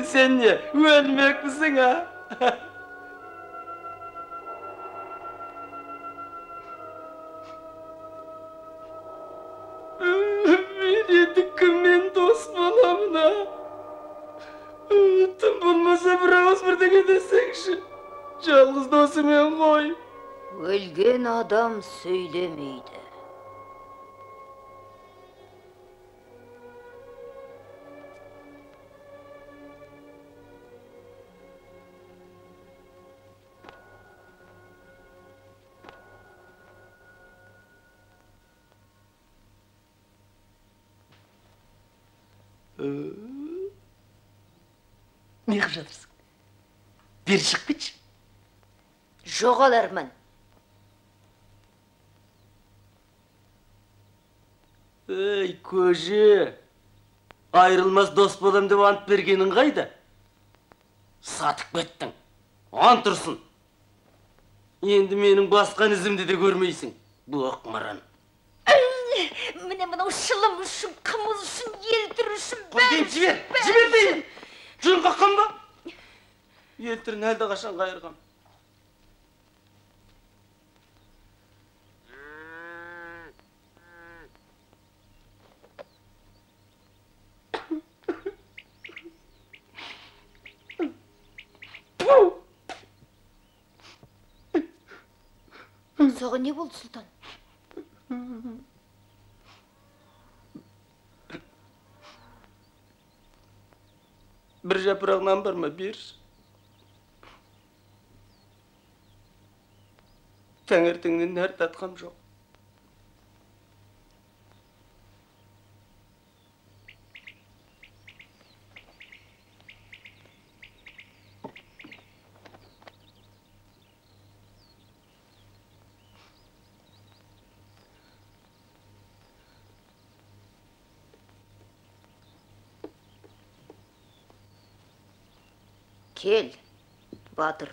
Сен не, өлмекпісің, а? Мен енді кіммен дос боламын, а? Тым болмаса бір ауыз бірдеңе десеңші. Жалғыз досымен ғой. Өлген адам сөйлемейді. Не қылып жатырсың? Бері шығып кетші. Жоғал Арман. Ей, көже, айырылмас дос болам деп ант бергенің қайда? Сатып кеттің. Ант тұрсын. Енді менің басқан ізімді де көрмейсің. Боқ мұрын. Міне мынау шылым үшін, қымыз үшін, елтір үшін, бәрі. Жібер, жібер деймін. Жын қаққан ба? Елтірін әлде қашан қайырғам. Саған не болды, Сұлтан? Бір жапырақ нан бар ма, берші. Таңертеңнен нәр татқам жоқ. Кел, батыр.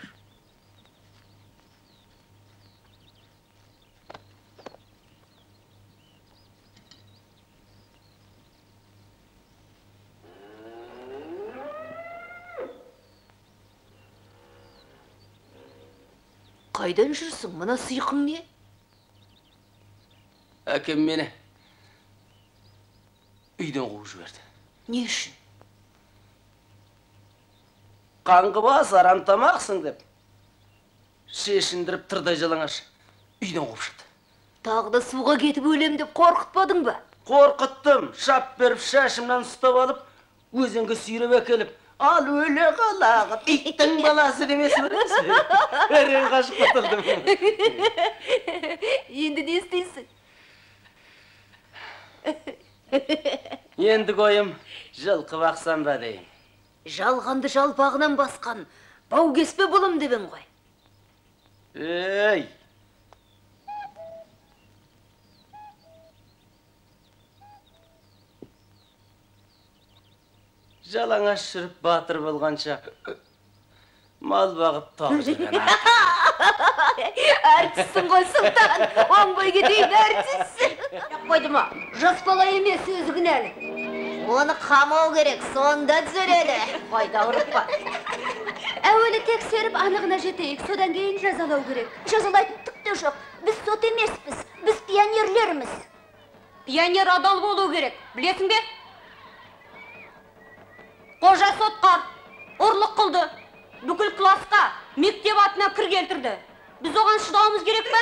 Қайдан жүрсің? Мына сиқың не? Әкем мені үйден қуып жіберді. Не үшін? Қаңғыбас, арам тамақсың деп шешіндіріп тырдай жалаңаш үйден қуып шықты. Тағы да суға кетіп өлем деп қорқытпадың ба? Қорқыттым. Шап беріп шашымнан ұстап алып, өзенге сүйреп әкеліп, ал өле қалағы, иттің баласы демесі бір. Әрең қашып құтылдым. Енді не істейсің? Енді қойым, жылқы бақсам ба деймін. Жалғанды жалпағынан басқан, бау кеспе болым деп ең ғой. Ей! Жалаңаш жүріп батыр болғанша, мал бағып тау жүрген артық. Әртіссің ғой, Сұлтан, оңбай кетейін, әртіссің. Қойды ма, жас бала емес, өзі кінәлі. Оны қамау керек, сонда түзеледі. Қайда ұрып па? Әуелі тексеріп анығына жетейік, содан кейін жазалау керек. Жазалайтын түк те жоқ. Біз сот емеспіз, біз пионерлерміз. Пионер адал болу керек, білесің бе? Қожа сотқар, ұрлық қылды. Бүкіл классқа, мектеп атына кір келтірді. Біз оған шыдауымыз керек пе?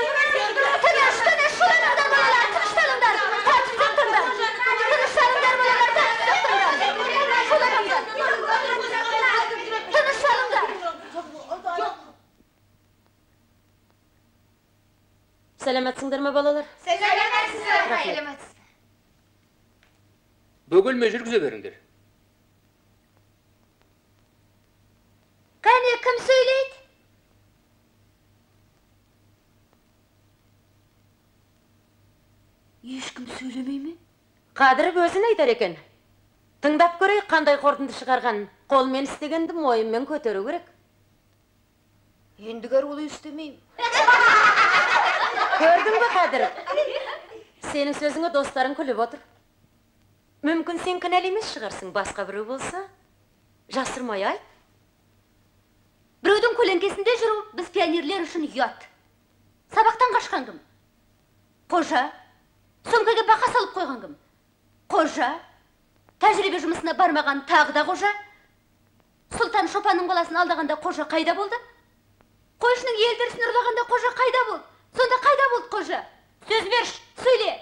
Тыныш, тыныш, шуланыңдар балалар, тынышталыңдар. Тәртіп сақтаңдар. Тынышталыңдар балалар, тәртіп сақтаңдар. Шуланыңдар. Тынышталыңдар. Сәлеметсіңдер ме балалар? Сәлеметсіз. Сәлеметсіз. Бөгелмей жүргізе беріңдер. Кәне, кім сөйлейді? Ешкім сөйлемей ме? Қадыров өзін айтар екен. Тыңдап көрейік қандай қорытынды шығарған. Қолмен істегенді мойынмен көтеру керек. Ендігәрі олай істемеймін. Көрдің бе, Қадыров? Сенің сөзіңе достарың күліп отыр. Мүмкін сен кінәлі емес шығарсың, басқа біреу болса, жасырмай айт. Біреудің көлеңкесінде жүру біз пионерлер үшін ұят. Сабақтан қашқан кім? Қожа. Сөмкеге бақа салып қойған кім? Қожа. Тәжірибе жұмысына бармаған тағы да қожа. Сұлтан шопанның баласын алдағанда қожа қайда болды? Қойшының елтірісін ұрлағанда қожа қайда болды? Сонда қайда болды қожа? Сөз берші. Сөйле.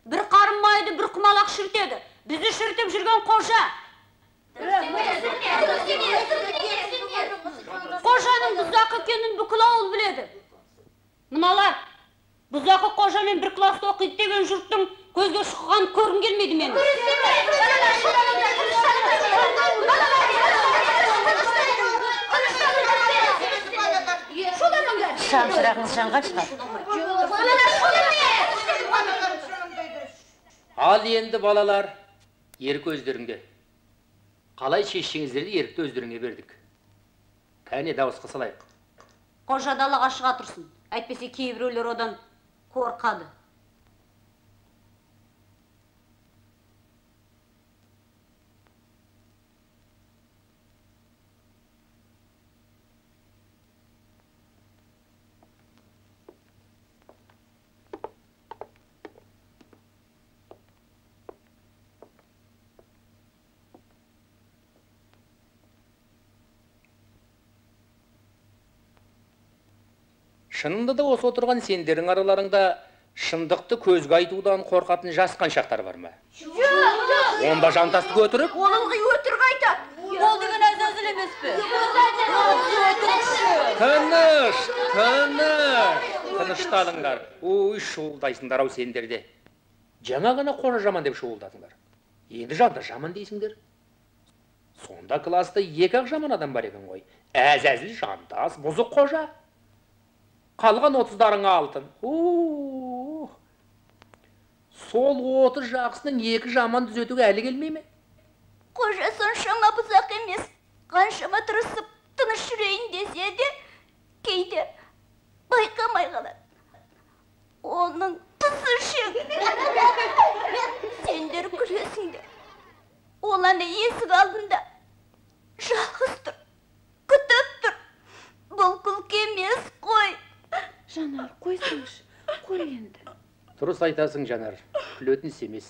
Бір қарын майды бір құмалақ шіртеді. Бізді шіртіп жүрген қожа. Қожаның бұзақы екенін бүкіл ауыл біледі. Мыналар бұзақы қожамен бір класста оқиды деген жұрттың көзге шұқығанын көргім келмейді менің. Шамшырағыңыз жанған шығар. Ал енді балалар, ерік өздеріңде. Қалай шешсеңіздерді ерікті өздеріңе бердік. Кәне дауысқа салайық. Қожа далаға шыға тұрсын. Әйтпесе кейбіреулер одан қорқады. Шынында да осы отырған сендердің араларыңда шындықты көзге айтудан қорқатын жас қаншақтар бар ма? Жоқ, жоқ. Онда жантасты көтеріп? Ол ылғи өтірік айтады. Ол деген әзәзіл емес пе? Тыныш, тыныш, тынышталыңдар. Ой, шуылдайсыңдар ау сендер де. Жаңа ғана қожа жаман деп шуылдадыңдар. Енді жантас жаман дейсіңдер. Сонда класста екі-ақ жаман адам бар екен ғой. Әзәзіл, жантас, бұзық қожа. Қалған 30-дарың алтын. Сол 30 жақсының екі жаман түзетуге әлі келмей ме? Қожа соншама бұзақ емес. Қаншама тырысып, тыныш жүрейін десе де, кейде байқамай қалады. Оның тысы шең. Сендер күлесіңдер. Ол ана есік алдында жалғыз тұр, күтіп тұр. Бұл күлкі емес қой. Жанар, қойсаңшы, қой енді. Дұрыс айтасың, Жанар, күлетін іс емес.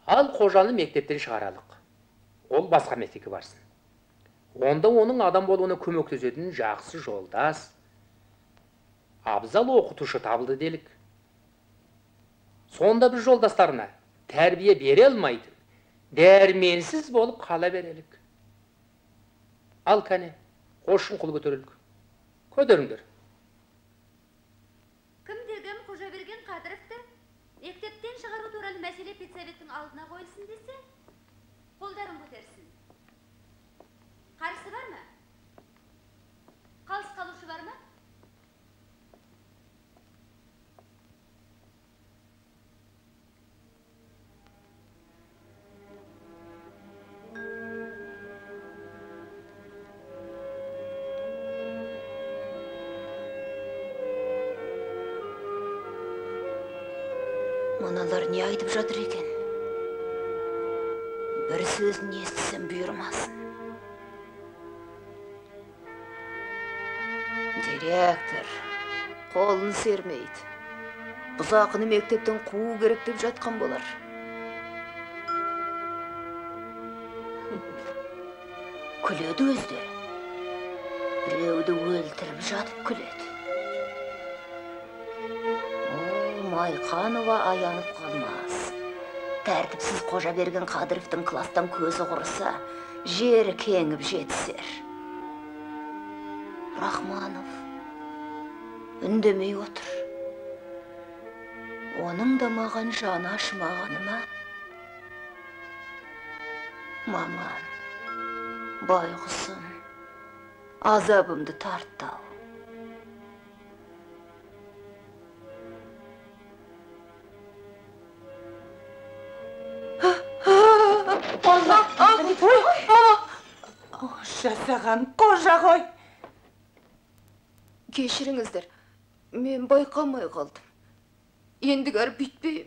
Ал қожаны мектептен шығаралық. Ол басқа мектепке барсын. Онда оның адам болуына көмектесетін жақсы жолдас, абзал оқытушы табылды делік. Сонда біз жолдастарына тәрбие бере алмайтын, дәрменсіз болып қала берелік. Ал кәне, қошын қол көтерелік. Көтеріңдер. Кімде-кім Қожаберген Қадыровты мектептен шығару туралы мәселе педсоветтің алдына қойылсын десе, қолдарын көтерсін. Қарсы бар ма? Қалыс қалушы бар ма? Мыналар не айтып жатыр екен? Бір сөзін естісем бұйырмасын. Директор қолын сермейді. Бұзақыны мектептен қуу керек деп жатқан болар. Күледі өздері. Біреуді өлтіріп жатып күледі. О, Майқанова аянып қалмас. Тәртіпсіз Қожа берген Қадыровтың кластан көзі құрыса, жері кеңіп жетісер. Рахманов үндемей отыр. Оның да маған жаны ашымағаны ма? Маман, байғұсым, азабымды тартты-ау. Жасаған Қожа ғой. Кешіріңіздер, мен байқамай қалдым. Ендігәрі бүйтпеймін.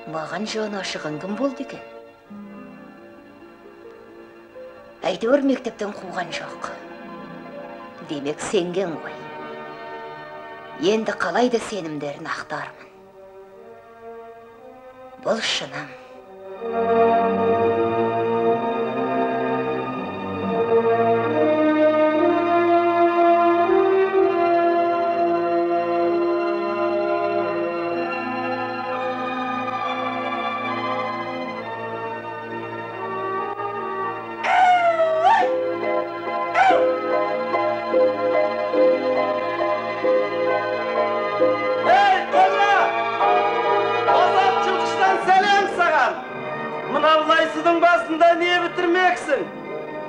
Маған жаны ашыған кім болды екен? Әйтеуір мектептен қуған жоқ. Демек сенген ғой. Енді қалай да сенімдерін ақтармын. Бұл шыным.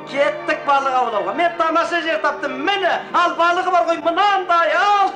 Кеттік балық аулауға. Мен тамаша жер таптым. Міне, ал балығы бар ғой, мынандай, ал!